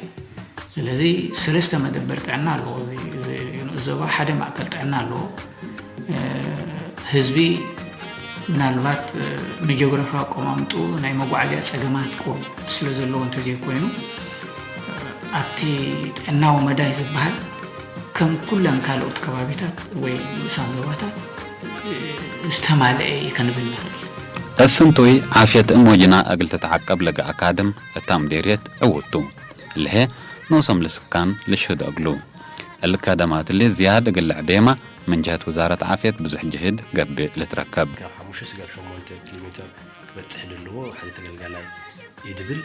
ስለዚ ሰለስተ መደበር ጥዕና ኣለዎ። ንኡስ ዞባ ሓደ ማእከል ጥዕና ኣለዎ። ህዝቢ ምናልባት ንጀግራፊ ኣቆማምጡ ናይ መጓዓዝያ ጸገማት ቁሩብ ስለ ዘለዎ እንተዘይኮይኑ ኣብቲ ጥዕናዊ መዳይ ዝበሃል ከም ኩለን ካልኦት ከባቢታት ወይ ንኡሳን ዞባታት ዝተማልአ እዩ ክንብል ንኽእል። እፍንቶይ ዓፍየት እሞጅና እግል ትትዓቀብ ለገ ኣካድም እታ ምዴርየት ዕውቱ። እልሄ ንኡሶም ልስካን ልሽህዶ እግሉ። እልከ ደማትሌ ዝያድ እግልዕ ቤማ ምን ጀህት ውዛረት ዓፍየት ብዙሕ ጅህድ ገብእ ልትረከብ። ካብ ሓሙሽተ ስጋብ ሸሞንተ ኪሎ ሜትር ክበጽሕ ድልዎ ሓደ ተገልጋላይ እዩ ድብል።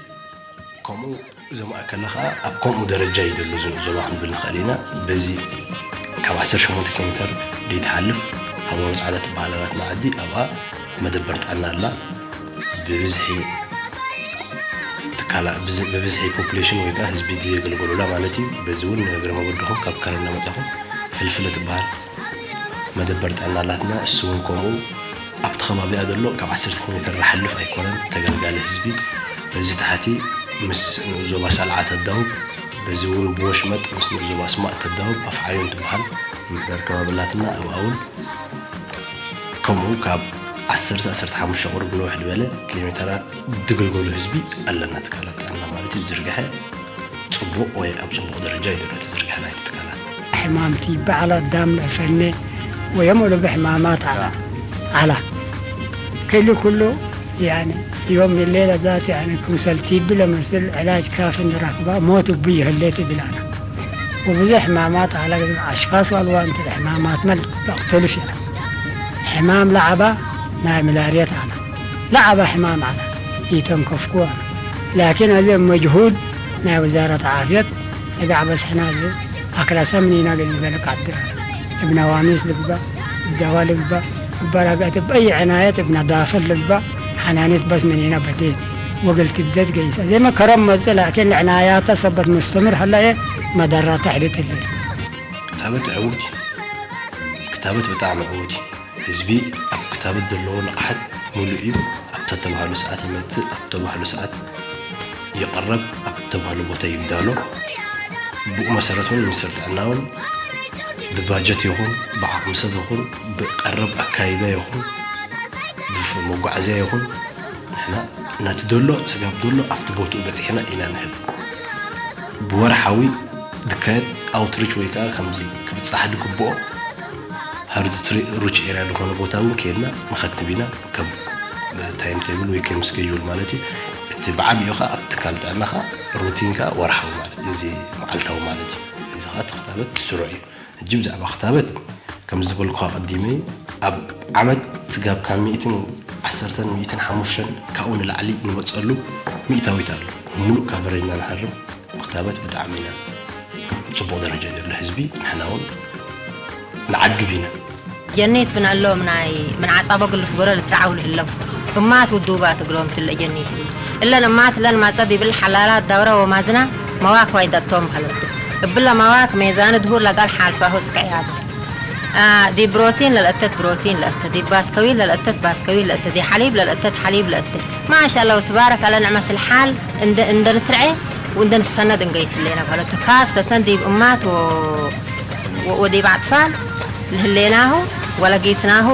ከምኡ እዞም ኣከለ ከዓ ኣብ ከምኡ ደረጃ እዩ ዘሎ ዝንኡ ዞባ ክንብል ንኽእል ኢና። በዚ ካብ ዓሰርተ ሸሞንተ ኪሎ ሜትር ደይትሓልፍ ሃበሮ ጻዕዳ ትበሃል ኣላት መዓዲ ኣብኣ መደበር ጥዕና ኣላ። ብብዝሒ ትካላ ብብዝሒ ፖፕሌሽን ወይ ከዓ ህዝቢ ዘገልገሉላ ማለት እዩ። በዚ እውን ንእግረ መገድኹም ካብ ከረን እናመፃኹም ፍልፍለ ትበሃል መደበር ጥዕና ኣላትና። እሱ እውን ከምኡ ኣብቲ ከባቢኣ ዘሎ ካብ ዓሰርተ ኪሎ ሜትር ዝሓልፍ ኣይኮነን ተገልጋሊ ህዝቢ። በዚ ታሕቲ ምስ ንኡስ ዞባ ሳልዓ ተዳውብ፣ በዚ እውን ብወሽመጥ ምስ ንኡስ ዞባ ስማጥ ተዳውብ ኣፍዓዮን ትበሃል ምምሕዳር ከባቢ ኣላትና። ኣብኣ እውን ከምኡ ካብ ዓሰርተ ዓሰርተ ሓሙሽተ ቁሩብ ንውሕ ዝበለ ኪሎ ሜተራት ዝግልገሉ ህዝቢ ኣለና። ትካላት ጥዕና ማለት እዩ ዝርግሐ ጽቡቕ ወይ ኣብ ጽቡቕ ደረጃ እዩ ዘሎ እቲ ዝርግሐ ናይቲ ትካላት። ሕማም ቲቢ ዓላ ዳም ለእፈነ ወየም ወደ ብሕማማት ዓላ ዓላ ክል ኩሉ ያኒ ዮም ሌላ ዛት ያኒ ክምሰል ቲቢ ለመስል ዕላጅ ካፍ እንድራክባ ሞት እቡ ይህሌት ይብላና። وبزح حمامات على أشخاص والوان تل حمامات مل بقتلش حمام لعبة ناي ملاريات على لعبة حمام على يتم كفكوها لكن هذا مجهود ناي وزارة عافية سقع بس حنا أكل سمني ناقل يبلك عدنا ابن واميس لبقى الدوال لبقى البرقات بأي عناية ابن دافل لبقى ሓናኔት በስ መኔና በዴት ወገል ትብደት ገይሳ ዘይመ ከረም መጽእ ላኪን ልዕናያታ ሰበት መስተምር ሀላየ መደራታ ሕደት ህሌት። ክታበት ዕዉት እዩ። ክታበት ብጣዕሚ ዕዉት እዩ። ህዝቢ ኣብ ክታበት ዘለዎ ንቕሓት ሙሉእ እዩ። ኣብ ተተባህሉ ሰዓት ይመጽእ፣ ኣብ ተባህሉ ሰዓት ይቕረብ፣ ኣብ ተባህሉ ቦታ ይብዳሎ። ብኡ መሰረት እውን ሚኒስትር ጥዕና እውን ብባጀት ይኹን ብዓቕሚ ሰብ ይኹን ብቀረብ ኣካይዳ ይኹን ብመጓዓዝያ ይኹን ንሕና ነቲ ደሎ ስጋብ ደሎ ኣብቲ ቦትኡ በፂሕና ኢና ንህብ። ብወርሓዊ ዝካየድ ኣውትሪች ወይ ከዓ ከምዚ ክብፃሕ ዝግብኦ ሃርድ ሪች ኤርያ ዝኾነ ቦታ እውን ከይድና ንኸትብ ኢና ከም ታይም ቴብል ወይ ከም ስኬጁል ማለት እዩ። እቲ ብዓብኡ ከዓ ኣብ ትካል ጥዕና ከዓ ሩቲን ከዓ ወርሓዊ ማለት እዚ መዓልታዊ ማለት እዩ። እዚ ከዓ ተኽታበት ስሩዕ እዩ። ሕጂ ብዛዕባ ክታበት ከም ዝበልኩኻ ቀዲመ ኣብ ዓመት ስጋብ ካብ ሚእትን ዓሰርተን ሚእትን ሓሙሽተን ካብኡ ንላዕሊ ንመፀሉ ሚእታዊት ኣሎ። ሙሉእ ካቨሬጅና ንሃርም ክታበት ብጣዕሚ ኢና ኣብ ፅቡቕ ደረጃ ዘሎ ህዝቢ ንሕና እውን ንዓግብ ኢና። ጀኔት ብናሎም ናይ ምንዓጻቦ ግልፍ ጎረ ልትረዓው ልህለው እማት ውዱባት እግሎም ትለ ጀኔት እለን እማት ለን ማጸድ ይብል ሓላላት ዳውራ ወማዝና መዋክ ዋይዳቶም ባህሎት እብለ መዋክ ሜዛን ድሁር ለቃል ሓልፋሁ ስቀያት ዲ ብሮቲን ለልእተት ብሮቲን ለእተ ዲ ባስከዊል ለልእተት ባስከዊል ለእተ ዲ ሓሊብ ለልእተት ሓሊብ ለእተ ማሻ አላሁ ትባረክ አለ ንዕመት ልሓል እንደ ንትርዐ ወእንደ ንሰነድ እንገይስ ህሌና በሀለቱ ካሰተን ዲብ እማት ወዲብ አጥፋል ለህሌናሁ ወለጊስናሁ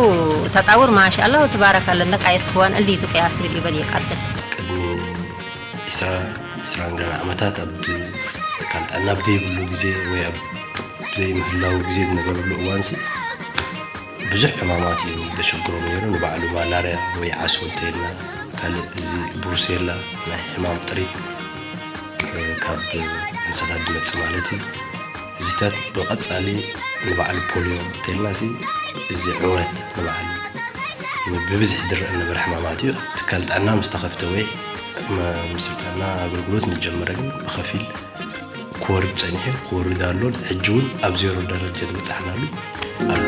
ተጣውር ማሻ አላሁ ትባረክ አለ ነቃየስ ክዋን እንዲቱ ቅያስ ግድ ይበል የቃድል። ቅድሚ ዒስራ ዒስራን ገለን ዓመታት ኣብ ትካል ጥዕና ኣብ ዘይብሉ ግዜ ወይ ኣብ ዘይምህላው ግዜ ዝነበረሉ እዋንሲ ብዙሕ ሕማማት እዩ ዘሸግሮም ነይሩ። ንባዕሉ ማላርያ ወይ ዓሶ እንተይልና ካልእ እዚ ብሩሴላ ናይ ሕማም ጥሪት ካብ እንስሳታት ዝመጽእ ማለት እዩ። እዚታት ብቐጻሊ ንባዕሉ ፖልዮ እንተይልና እዚ ዕውረት ንባዕሉ ብብዝሒ ዝረአ ዝነበረ ሕማማት እዩ። ትካል ጥዕና ምስ ተኸፍተ ወይ ምስል ጥዕና ኣገልግሎት ምስ ጀመረ ግን ብኸፊል ክወርድ ጸኒሑ ክወርድ ኣሎን ሕጂ እውን ኣብ ዜሮ ደረጃ ዝበጻሕናሉ ኣሎ።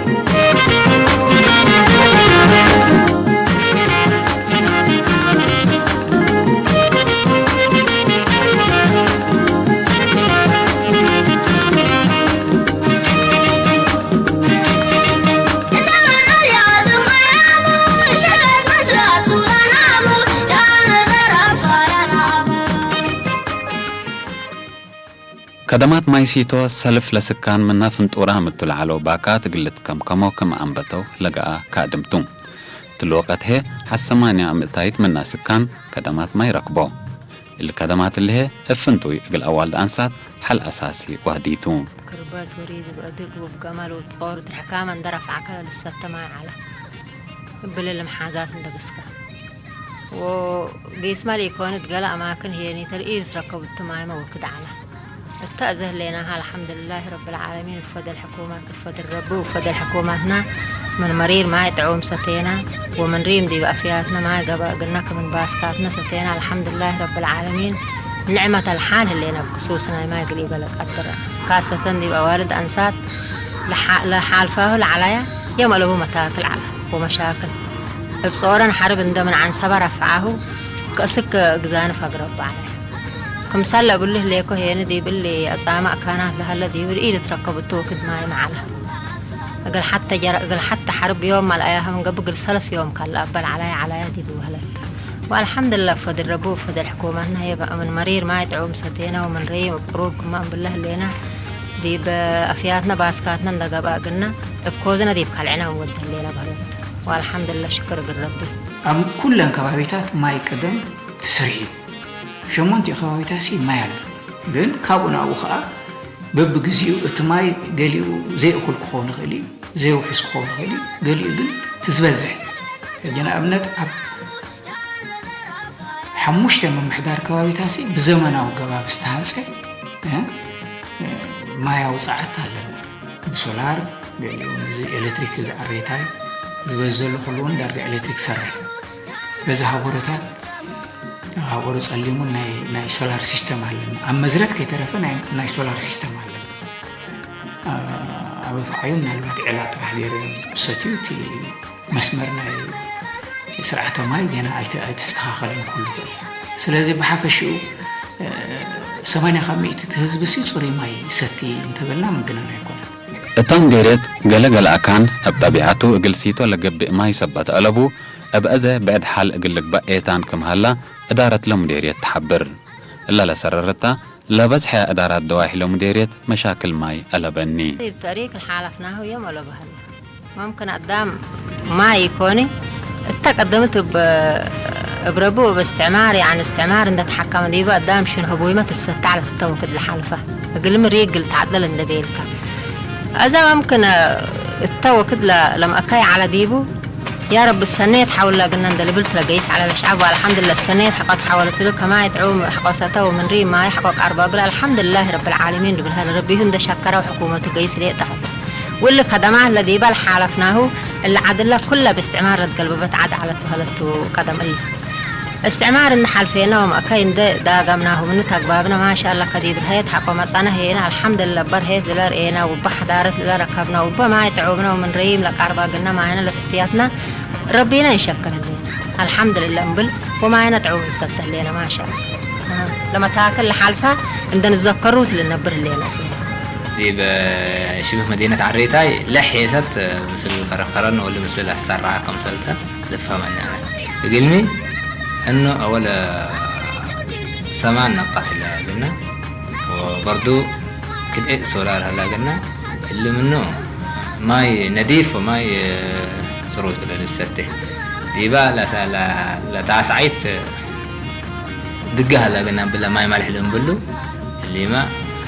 ከደማት ማይ ሲቶ ሰልፍ ለስካን ምና ፍንጡራ ምቱ ለዓሎ ባካ ትግልት ከም ከሞ ክም ኣንበተው ለገኣ ካድምቱ። ትልወቀት ሄ ሐሰማንያ ምእታይት ምና ስካን ከደማት ማይ ረክቦ። እልከደማት እልሄ እፍንቱይ እግል አዋልድ አንሳት ሐል አሳሲ ዋህዲቱ። ክርበት ወሪድ ብእድግ ውብ ገመል ውጾር ድሕካመ እንደ ረፍዐከ ለልሰተ ማይ ዐለ። እብሊ ልምሓዛት እንደ ግስከ ወጌስመ ለኢኮንት ገለ አማክን ህየኒተ ለኢልትረከቡ እቱ ማይመ ወክድ ዐለ። እታ እዘህሌና ኣልሓምዱሊላህ ረብል ዓለሚን። ፈደል ሕኩማት፣ ፈደል ረቢ፣ ፈደል ሕኩማትና። ምን መሪር ማይ ጥዑም ሰቴና፣ ወምን ሪም ዲብ ኣፍያትና ማይ ገባእ ግና ከምን ባስካትና ሰቴና። ኣልሓምዱሊላህ ረብል ዓለሚን። ንዕመት ኣልሓል ህሌና ብክሱስ ናይ ማይ ግሊ ገለ ቀድረ። ካሰተን ዲብ ኣዋልድ ኣንሳት ለሓ-፣ ለሓልፋሁ ለዓላያ የመለቡ መታክል ዓላ ወመሻክል። እብ ጾረን ሓርብ እንደምን ዓንሰባ ረፍዓሁ ከእስክ እግዛንፍ ኣግረብ ዓላ። ክምሳለ እብልህ ሌኮ ሄኒ ዲብል ኣጻማእ ካናት ለሀለ ዲብል ኢልትረከብ እቱ ወክድ ማይ መዓላ። እግል ሓተ ጀረ-፣ እግል ሓተ ሓርብ ዮም ማልኣያህ ምንገብ እግል ሰለስ ዮም ካለ ኣበል ዓላያ ዓላያ ዲብ በህለት። ወአልሐምድላ ፈድል ረቢ ወፈድል ሕኩመትና የበ ምን መሪር ማይ ጥዑም ሰቴና ወምን ረይም እብ ቅሩብ ክማ እንብለ ህሌና ዲብ ኣፍያትና ባስካትና እንደገብአ ግና እብ ኮዝና ዲብ ካልዕና እንወድ ህሌና በህለት። ወአልሐምድላ ሽክር እግል ረቢ። ኣብ ኩለን ከባቢታት ማይ ቀደም ተሰሪሑ እዩ። ሸሞንቲኡ ከባቢታት ሲ ማይ ኣሎ። ግን ካብኡ ናብኡ ኸዓ በብግዜኡ እቲ ማይ ገሊኡ ዘይእኹል ክኸውን ይኽእል እዩ፣ ዘይውሑስ ክኸውን ይኽእል እዩ፣ ገሊኡ ግን እቲ ዝበዝሕ። ሕጂ ንኣብነት ኣብ ሓሙሽተ ምምሕዳር ከባቢታት ሲ ብዘመናዊ ገባብ ዝተሃንፀ፣ እ፣ እ፣ ማይ ኣውፅኣት ኣለና። ብሶላር ገሊኡ ነዚ ኤሌክትሪክ እዚ ዓሬታይ ዝበዝ ዘሎ ኩሉ እውን ዳርጋ ኤሌክትሪክ ሰርሕ። በዚ ሃገሮታት ሃገሩ ጸሊሙ ናይ፣ ናይ ሶላር ሲስተም ኣለና። ኣብ መዝረት ከይተረፈ ናይ፣ ናይ ሶላር ሲስተም ኣለና። ኣ-፣ ኣብ ኣፍዓዩ ምናልባት ዕላ ጥራሕ ገይሩ ሰትዩ እቲ መስመር ናይ ስርዓተ ማይ ገና ኣይተ-፣ ኣይተስተኻኸለን ክህሉ ይኽእል። ስለዚ ብሓፈሽኡ፣ እ፣ ሰማንያ ካብ ሚእቲ እቲ ህዝቢ ሲ ጽሩይ ማይ ይሰቲ እንተበልና ምግናን ኣይኮነን። እታ ምዴርየት ገለ ገለ ኣካን እብ ጠቢዓቱ እግል ሲቶ ለገብእ ማይ ሰበት አለቡ፣ እብ አዘ ብዕድ ሐል እግል ልግባእ ኤታን ክም ሀላ እዳረት ለምዴርየት ተሐብር። እለ ለሰረረታ ለበዝሐ እዳራት ደዋሒ ለምዴርየት መሻክል ማይ አለበኒ። እብ ጠሪቅ ለሓለፍናሁ የም አለበህል። መምክን አዳም ማይ ኢኮኒ፣ እተ ቀደምት እብ፣ እብ ረቡ እብ እስትዕማር፣ ያዕኒ እስትዕማር እንደ ተሓከመ ዲበ አዳም ሽን ህቡይመ ትሰተ ዐለት እተ ወክድ ለሓልፈ። እግልሚ ሪግ እግል ተዓደል እንደ ቤልከ። አዛ መምክን እተ ወክድ ለ-፣ ለምአካይ ዐለ ዲቡ፣ ያ ረቢ ሰኔት ሐውላ ግና እንደ ልብል ትለገይስ ዐለ ለሸዐብ፣ ወአልሐምድለ ሰኔት ሐቆት ሐወለትሉ ከማይ ጥዑም ሐቆ ሰተ ወምን ሪ ማይ ሐቆ ቃርባ እግል አልሐምድላህ ረብል ዓለሚን ልብልሃ ለረቢሁ እንደ ሸከረ ወሕኩመቱ ገይስ ሌጠ። ውል ከደማት ለዲበ ለሓለፍናሁ እለ ዐድ እለ ኩለ ብእስትዕማር ለትገልበበት ዐድ ዐለት በህለቱ ቀደም እለ። እስትዕማር እንደ ሐልፌነ ወመእከይ እንደ ዳገምናሁ ምኑ ተግባብነ ማሻአላ ከዲብ ርሀየት ሐቆ መጸነ ሄነ አልሐምድለ እበ ርሀየት ልለ ርኤነ ውበ ሐዳረት ልለ ረከብነ ውበ ማይ ጥዑምነ ወምን ረይም ለቃርባ ግነ ማይነ ለስትያትነ ረቢነ እንሸክር ህሌነ። አልሐምድልለ እምብል ወማይነ ጥዑም እንሰተ ህሌነ ማሻአላ። ለመታክል ለሓልፈ እንደ ንዘከሩ ትልነብር ህሌነ። ዲብ ሽብህ መዲነት ዓሬታይ ለሕ ሔሰት ምስል ከረከረን ወሊ ምስል ለሰራ ከምሰልተ ልፋመና። እግልሚ እኖ አወለ ሰማን ነቃት ለግና ወበርዱ ክልኤ ሶላር ሀላግና እልምኖ ማይ ነዲፍ ወማይ ጽሩት ለልሰተ ዲባ ለሳ-፣ ለ-፣ ለታስዓይት ድጋ ሀላግና ብለ ማይ ማልሕ ልንብሉ እሊማ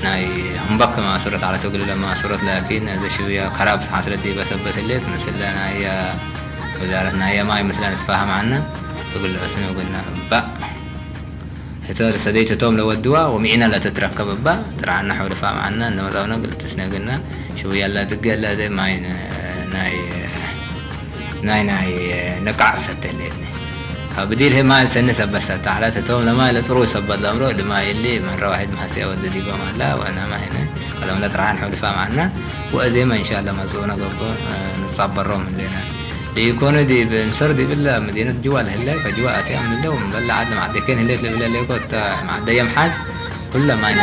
ናይ ሁምባክ ማሱረት ዓለት እግል ለማሱረት ላኪን እዚ ሽውያ ከራብ ሰዓት ስለ ዲባ ሰበት ሌት ምስለ ናይ ወዛረት ናይ የማይ ምስለ ንትፋህም ዓና እግል እስነ እግልና ባእ ሕቶ ሰደይት እቶም ለወድዋ ወሚዕና ለተትረከብ እባ ትርዓና ሐውልፋ መዓና እንደመጻውና ግልትስነ ግና ሽውያ ላድገ ለደ ማይ ናይ ናይ ናይ ነቃዕ ሰተሌትኒ ካብ ብዲር ህማ ሰነ ሰበሰ ታሕላት እቶም ለማይ ለጽሩ ሰበት ለምሮ ልማይ እሊ መረ ዋሕድ ማሐስያ ወደ ዲጎም ኣላ ወእናማ ሄነ ቀደም ለትርዓን ሐውልፋ መዓና ወእዜማ ኢንሻአላ መጽኡና ገብቶ ንጻበሮም እንዴና። ዲኮነ ዲብ እንሰር ዲብላ መዲነት ጅዋ ለህለ ከጅዋ አትያ ምንደው ምበላ ዓድ ማዕደከን ህሌት ለብለ ሌኮ እታ ማዕደየ ምሓዝ ኩለ ማይ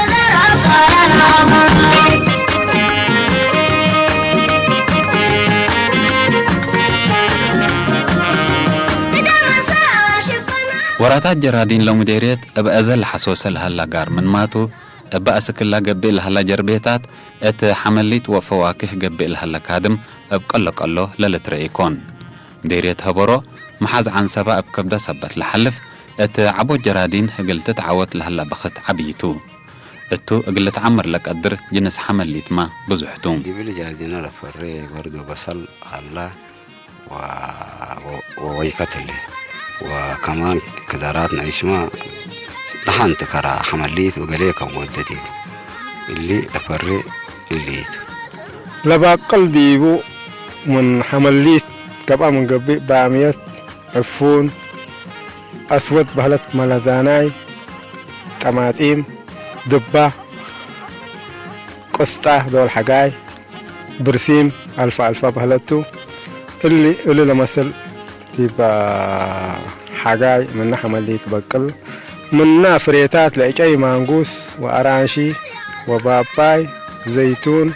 ወራታት ጀራዲን ሎምዴርየት እብ አዘ ለሐሶሰ ለሀላ ጋር ምን ማቱ እበ አስክላ ገብእ ለሀላ ጀርቤታት እት ሐመሊት ወፈዋክህ ገብእ ለሀለ ካድም እብ ቀሎ ቀሎ ለልትረኤ ኢኮን። ምዴርየት ሀበሮ መሓዝ ዓንሰባ እብ ከብደ ሰበት ለሐልፍ እት ዐቦ ጀራዲን እግል ትትዓወት ለሀላ በክት ዐብይቱ። እቱ እግል ልትዓምር ለቀድር ጅንስ ሐመሊትማ ብዙሕቱ። ዲብል ጃርዲኖ ለፈሬ በርዶ በሰል ሀላ ወ-፣ ወ-፣ ወወይከት ህሌ ወከማን ክዳራት ነኢሽማ ደሓን ትከራ ሐመሊት ወገሌ ከም ወደት እዩ። እሊ ለፈሬ እሊ ቱ ለባቅል ዲቡ ምን ሐመሊት ገብአ ምን ገብእ ባምየት፣ ዕፉን፣ አስወድ በህለት መለዛናይ፣ ጠማጢም፣ ድባ፣ ቆስጣ ዶል ሐጋይ፣ ብርሲም አልፋ አልፋ በህለቱ። እሊ እሉ ለመስል ዲብ ሐጋይ ምነ ሐመሊት በቅል። ምና ፍሬታት ለእጨይ ማንጉስ ወአራንሺ ወባባይ፣ ዘይቱን፣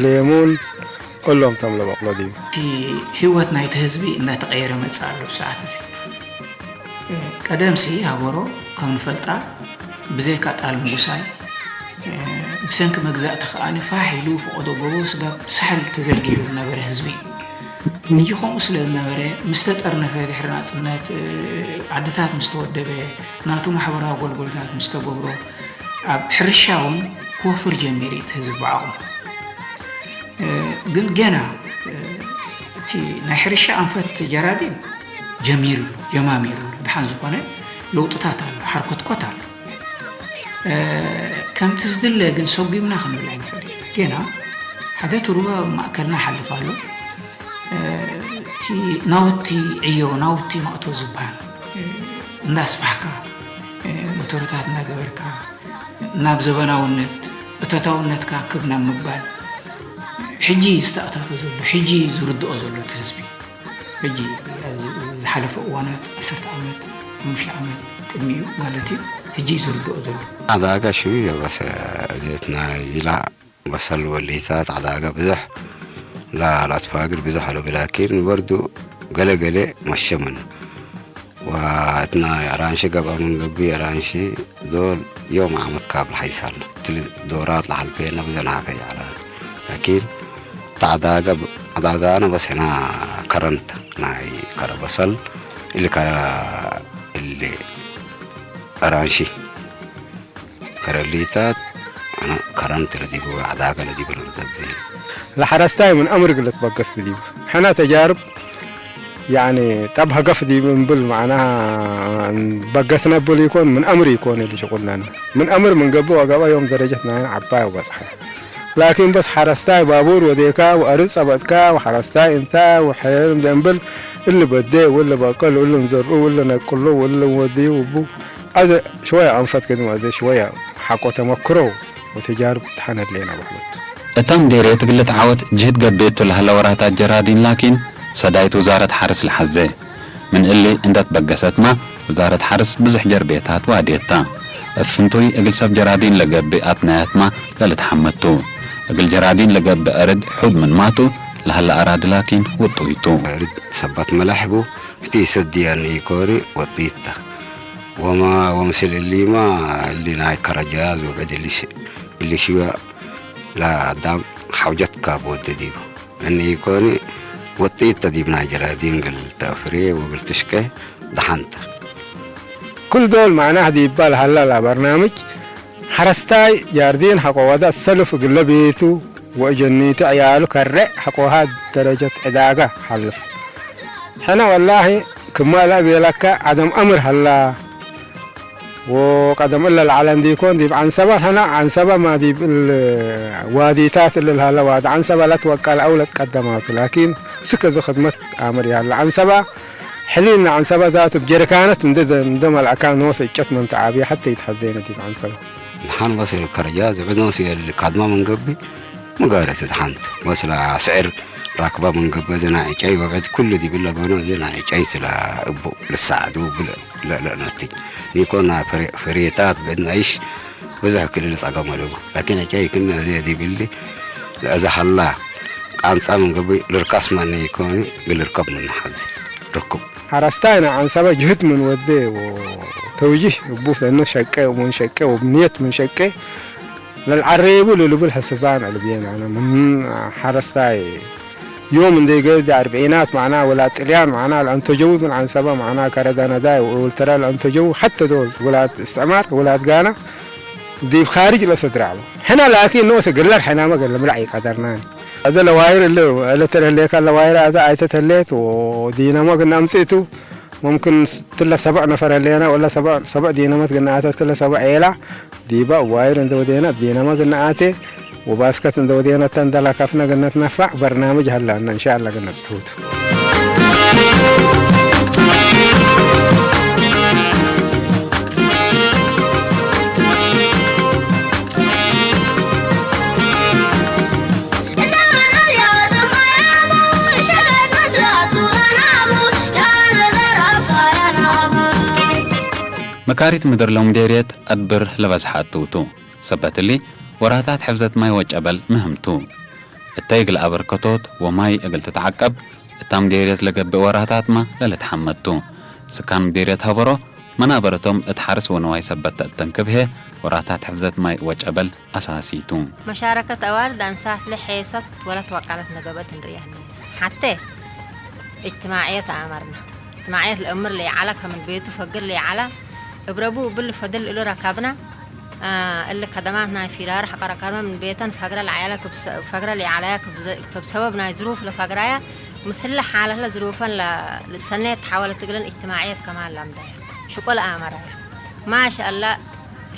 ሌሙን፣ እሎም ቶም ለበቅሎ ዲቡ። እቲ ህይወት ናይቲ ህዝቢ እናተቐየረ መጽእ ኣሎ ብሰዓት እዚ። ቀደምሲ ሃበሮ ከም ንፈልጣ ብዘይካ ጣል ምጉሳይ፣ ብሰንኪ መግዛእቲ ከኣ ፋሕ ኢሉ ፈቐዶ ጎቦ ስጋብ ሳሕል ተዘርጊሑ ዝነበረ ህዝቢ እዩ። ሕጂ ከምኡ ስለ ዝነበረ፣ ምስ ተጠርነፈ ድሕሪ ናጽነት፣ ዓድታት ምስ ተወደበ፣ ናቱ ማሕበራዊ ኣገልግሎታት ምስ ተገብሮ፣ ኣብ ሕርሻ እውን ክወፍር ጀሚሩ እዩ እቲ ህዝቢ ብዓቕሙ። ግን ገና እቲ ናይ ሕርሻ ኣንፈት ጀራዲን ጀሚሩ ኣሎ፣ ጀማሚሩ ኣሎ። ደሓን ዝኾነ ለውጥታት ኣሎ፣ ሓርኮትኮት ኣሎ። ከምቲ ዝድለ ግን ሰጒምና ክንብል ኣይንኽእል ኢና። ገና ሓደ እቲ ሩባ ኣብ ማእከልና ይሓልፍ ኣሎ። እቲ ናውቲ ዕዮ፣ ናውቲ ማእቶ ዝበሃል እንዳስፋሕካ፣ ሞተርታት እንዳገበርካ፣ ናብ ዘበናውነት፣ እቶታውነትካ ክብ ናብ ምባል፣ ሕጂ ዝተኣታቶ ዘሎ፣ ሕጂ ዝርድኦ ዘሎ እቲ ህዝቢ፣ ሕጂ ዝሓለፈ እዋናት፣ ዓሰርተ ዓመት፣ ሓሙሽተ ዓመት ቅድሚኡ ማለት እዩ፣ ሕጂ ዝርድኦ ዘሎ። ኣዛጋ ሽው የበሰ እዜትና ይላ በሰል ወሊታት ዓዳጋ ብዙሕ ላ ላትፋግር ብዙሕ ኣለቢ ላኪን ንበርዱ ገለ ገለ መሸምን ወእትና ኣራንሺ ገብኣ መንገቢ ኣራንሺ ዶል ዮም ዓመት ካብ ለሓይሳል ትል ዶራት ለሓልፔና ብዘናፈ ያላ ላኪን ተዓዳጋ ዓዳጋና በሰና ከረንት ናይ ከረ በሰል እሊ ከረ እሊ ኣራንሺ ከረሊታት ኣነ ከረንት ለዚቡ ዓዳገ ለዚቡ ለዘብ ለሐረስታይ ምን አምር ግለት በገስ ብዲቡ ሐና ተጃርብ ያኒ ጠብ ሀገፍ ዲብ እንብል ማዕና በገስነ ብል ይኮን ምን አምር ይኮን ኢሉ ሽቁልናና ምን አምር ምን ገብእ ወገባ ዮም ደረጀት ናይን ዓባይ ወበጽሐ ላኪን በስ ሐረስታይ ባቡር ወዴካ ወአርድ ጸበጥካ ወሐረስታይ እንታ ወሐየር እንደ እንብል እሊ በዴ ወለ በቀል ወለ እንዘርኡ ወለ ነቅሎ ወለ ወድዩ እቡ አዘ ሽወያ አንፈት ግን አዘ ሽወያ ሐቆ ተመክሮ ወተጃርብ ተሐነድሌና በህለቱ። እታ ምዴርየት እግል ልትዓወት ጅህድ ገብኤቱ ለሀለ ወራታት ጀራዲን ላኪን ሰዳይት ውዛረት ሐርስ ለሐዜ። ምን እሊ እንደ ትበገሰትማ ውዛረት ሐርስ ብዙሕ ጀርቤታት ዋድየታ። እብ ፍንቱይ እግል ሰብ ጀራዲን ለገብእ አትናያትማ ለልትሐመቱ። እግል ጀራዲን ለገብእ አርድ ሑድ ምንማቱ ለሀለ አራዲ ላኪን ውጡይቱ። አርድ ሰበት መለሕቡ ህቲ ሰድየን ኢኮኒ ወጢታ። ወማ ወምስል እሊማ እሊ ናይ ከረጃዝ ወብዕድ እሊ ሽ-፣ እሊ ሽወ ለአዳም ሐውጀት ካብ ወደ ዲቡ። እኒ ኢኮኒ ወጢት ተዲብ ናይ ጀራዲን ግል ተፍሬ ወግል ትሽቀ ደሓንተ። ኩል ዶል ማዕናህ ዲባ ለሀላ ለበርናምጅ ሐረስታይ ጃርዲን ሐቆ ወዳ ሰልፍ እግለ ቤቱ ወእጀኒቱ ዕያሉ ከሬዕ ሐቆሃ ደረጀት ዕዳጋ ሐልፍ። ሕነ ወላሂ ክማ ለእቤለከ ዐደም አምር ሀላ ወቀደም እለ ለዐለ እንዲኮን ዲብ ዐንሰበ ሐና ዐንሰበ ማ ዲብ እል ዋዲታት እለ ለሀለ ዋዲ ዐንሰበ ለትወቀል አው ለትቀደማቱ ላኪን ስክ እዚ ክድመት አምር ያለ ዐንሰበ ሕሊል ነዐንሰበ ዛቱ እብ ጀሪካነት እንዴ፣ እንዴ መልአካ ኖሰ እጨት ምን ተዓብየ ሐቴ ይትሐዜነ ዲብ ዐንሰበ። ደሓን በስ እሊ ከረጃ ዝዕድ ኖሰ የሊ ካድማ ምን ገብእ መጋረት ደሓንቱ። በስ ለስዕር ራክባ ምን ገብእ እዚ ናይ ዕጨይ ወብዕድ ኩሉ ዲብለ ገኖ እዚ ናይ ዕጨይ ስለ እቡ ልሳዕዱ ብለ ለእለእነትኝ ኒኮና ፍሬ-፣ ፍሬታት ብዕድ ናይሽ ብዙሕ ክልል ጸገም ኣለዎ። ላኪን ዕጨይ ክነ እዚ ዲብሊ ለእዛ ሀላ ቃንጻ ምን ገብእ ልርካስ መን ይኮኒ ግልርከብ ምን ሐዚ ርኩብ። ሐረስታይ ናይ ዐንሰበ ጅህድ ምን ወዴ ወተውጂህ እቡ ሰኑ ሸቄ ወምን ሸቄ ወብንየት ምን ሸቄ ለልዓሬቡ ለልብል ሕስባን አልብየን አነ ምን ሐረስታይ ዮም እንዴ ገርድ አርብዒናት ማዕና ወላ ጥልያን ማዕና ለአንተጀው ምን ዐንሰበ ማዕና ከረዳ ነዳይ ወወልተራ ለአንተጀው ሐተ ዶል ውላድ እስትዕማር ውላድ ጋና ዲብ ኻርጅ ለሰድራዕቡ ሕነ ላኪን ኖሰ ግለር ሕናመ ገለ ምላዕ ይቀደርናን። አዘ ለዋይር እለ፣ እለ ተለሌካ ለዋይር አዘ አይተ ተሌት ወዲነሞ ግና አምጽእቱ፣ ሙምክን ትለ ሰብዕ ነፈር ህሌና፣ ወላ ሰብዕ፣ ሰብዕ ዲነመት ግና አተ ትለ ሰብዕ ኤላ፣ ዲባ ዋይር እንደ ወዴና ዲናማ ግናኣቴ ወባስከት እንደ ወዴና ተንደላ ካፍና ገነት ነፋዕ በርናምጅ ሀላና እንሻላ ገነት ጽሑት። መካሪት ምድር ሎም ዴርየት ኣድብር ለበዝሓ እትውቱ ሰበትሊ ወራታት ሕፍዘት ማይ ወጨበል ምህምቱ እተይ እግል ኣበርከቶት ወማይ እግል ትትዓቀብ እታም ዴርየት ለገብእ ወራታትማ ለልትሓመቱ ስካን ምዴርየት ሀበሮ መናበረቶም እት ሓርስ ወንዋይ ሰበት ተእተንክብሄ ወራታት ሕፍዘት ማይ ወጨበል ኣሳሲቱ። መሻረከት ኣዋልድ ኣንሳት ለሐየሰት ወለት ዋቃለት ነገበት እንርያኒ። ሓተ እጅትማዕየት ኣመርና። እጅትማዕየት ለእምር ለይዓላ ከምን ቤቱ ፈግር ለይዓላ እብረቡ እብል ፈድል እሉ ረካብና። እሊ ከደማት ናይ ፊራር ሐቀረካርመ ምን ቤተን ፈግረ ለዓያላ ፈግረ ለይዓላያ ከብ ሰበብ ናይ ዝሩፍ ለፈግራያ ምስለ ሓለትለ ዝሩፈን ልሰነየት ተሓወለት እግለን እጅትማዕየት ከማን ላምዳያ ሽቆል ኣመራያ ማሻ ኣላ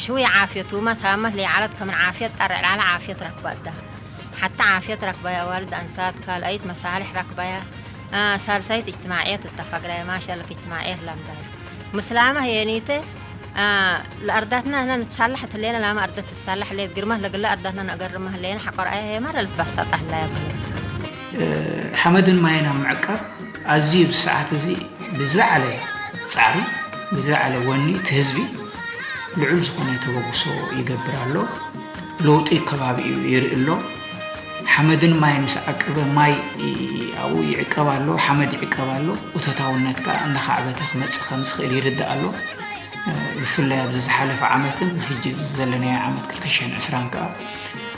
ሽዊ ዓፍየት ውመት ሃመት ለይዓለት ከምን ዓፍየት ጠርዕ ላለ ዓፍየት ረክባ እዳ ሓታ ዓፍየት ረክባያ ኣዋልድ ኣንሳት ካልኣይት መሳልሕ ረክባያ ሳልሳይት እጅትማዕየት እተፋግራያ ማሻ ኣላ እጅትማዕየት ላምዳያ ምስላመ ህየኒተ ለኣርዳትና ህና ንትሳላሕ ትሌና ላመ ኣርደት ትሳላሕ ሌት ግርመት ለግለ ኣርዳትና ነእገርመ ህሌና ሓቆርኣያ ሄማ ለልትባሳጣ ህላያ ማለት ሓመድን ማይን ኣብ ምዕቃብ ኣዝዩ ብሰዓት እዚ ብዝለዓለ ፃዕሪ ብዝለዓለ ወኒ እቲ ህዝቢ ልዑል ዝኾነ ተበግሶ ይገብር ኣሎ። ለውጢ ከባቢኡ ይርኢ ኣሎ። ሓመድን ማይን ምስ ዓቀበ ማይ ኣብኡ ይዕቀብ ኣሎ፣ ሓመድ ይዕቀብ ኣሎ። እቶታውነት ከዓ እናኻዕበተ ክመፅእ ከም ዝኽእል ይርዳእ ኣሎ። ብፍላይ ኣብዚ ዝሓለፈ ዓመትን ሕጂ ዘለናዮ ዓመት ክልተ ሽሕን ዕስራን ከዓ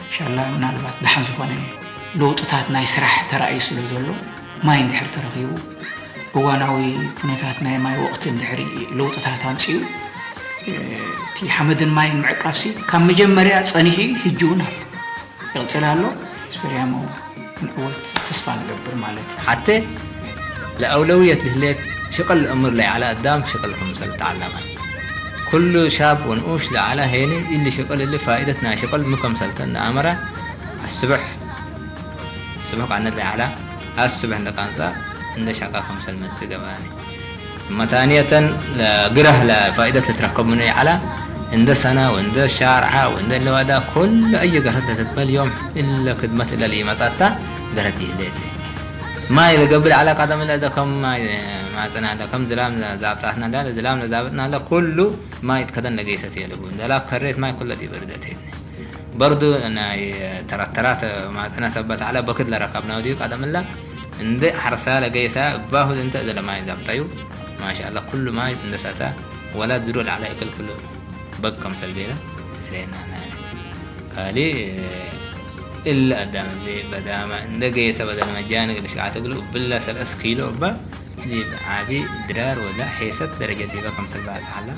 ኢንሻላ ምናልባት ደሓን ዝኾነ ለውጥታት ናይ ስራሕ ተራእዩ ስለ ዘሎ ማይ እንድሕር ተረኺቡ እዋናዊ ኩነታት ናይ ማይ ወቕቲ እንድሕሪ ለውጥታት ኣምፅኡ እቲ ሓመድን ማይን ምዕቃብሲ ካብ መጀመርያ ፀኒሑ ሕጂ እውን ኣሎ ይቕፅል ኣሎ ስፐርያሞ ንዕወት ተስፋ ንገብር ማለት እዩ ሓተ ለአውለውየት ህሌት ሽቅል እምር ለይዓላ አዳም ሽቅል ክምሰል ተዓለመ ኩሉ ሻብ ወንኡሽ ለዓላ ሄኒ እሊ ሽቅል እሊ ፋኢደት ናይ ሽቅል ምከምሰልተን ነአመረ አስብሕ ስብሕ ቃነት ለይዓላ አስብሕ እንደ ቃንጻ እንደ ሻቃ ከምሰል መጽእ ገባኒ ثم ثانية ግረህ ለፋኢደት ለትረከብ ምኑ ይዓላ እንደ ሰና ወእንደ ሻርዓ ወእንደ ለዋዳ ኩሉ አየ ገርሀት ለትትበል ዮም እለ ክድመት እለ ለይመጻታ ገርሀት ይህሌት ማይ ለገብእ ለዓላ ቀደም እለ እዘ ከም ማይ ማጽና እለ ከም ዝላም ዛብጣትና እለ ዝላም ለዛብጥና እለ ኩሉ ማይ እትከደን ለገይሰት የልቡ እንደላ ከሬት ማይ ኩለ ዲበርደት የትኒ በርዱ ናይ ተረተራት ማጽና ሰበት ዓላ በክድ ለረከብና ወዲዩ ቀደምላ እንደ ሐርሳ ለገይሳ እባሁ እንተ ዘለማይ ዛብጣዩ ማሻአላ ኩሉ ማይ እንደሳታ ወላ ዝሮ ለዓላ እክል ኩሉ በግ ከምሰል ቤላ ስለየና ካሊ እለ አዳም እለ በዳማ እንደ ገየሰ በደል መጃን እግል ሸዓት እግሉ ብላ ሰለስ ኪሎ እባ ዲብ ዓቢ ድራር ወላ ሔሰት ደረጀት ዲበ ከምሰል ባጽሓላ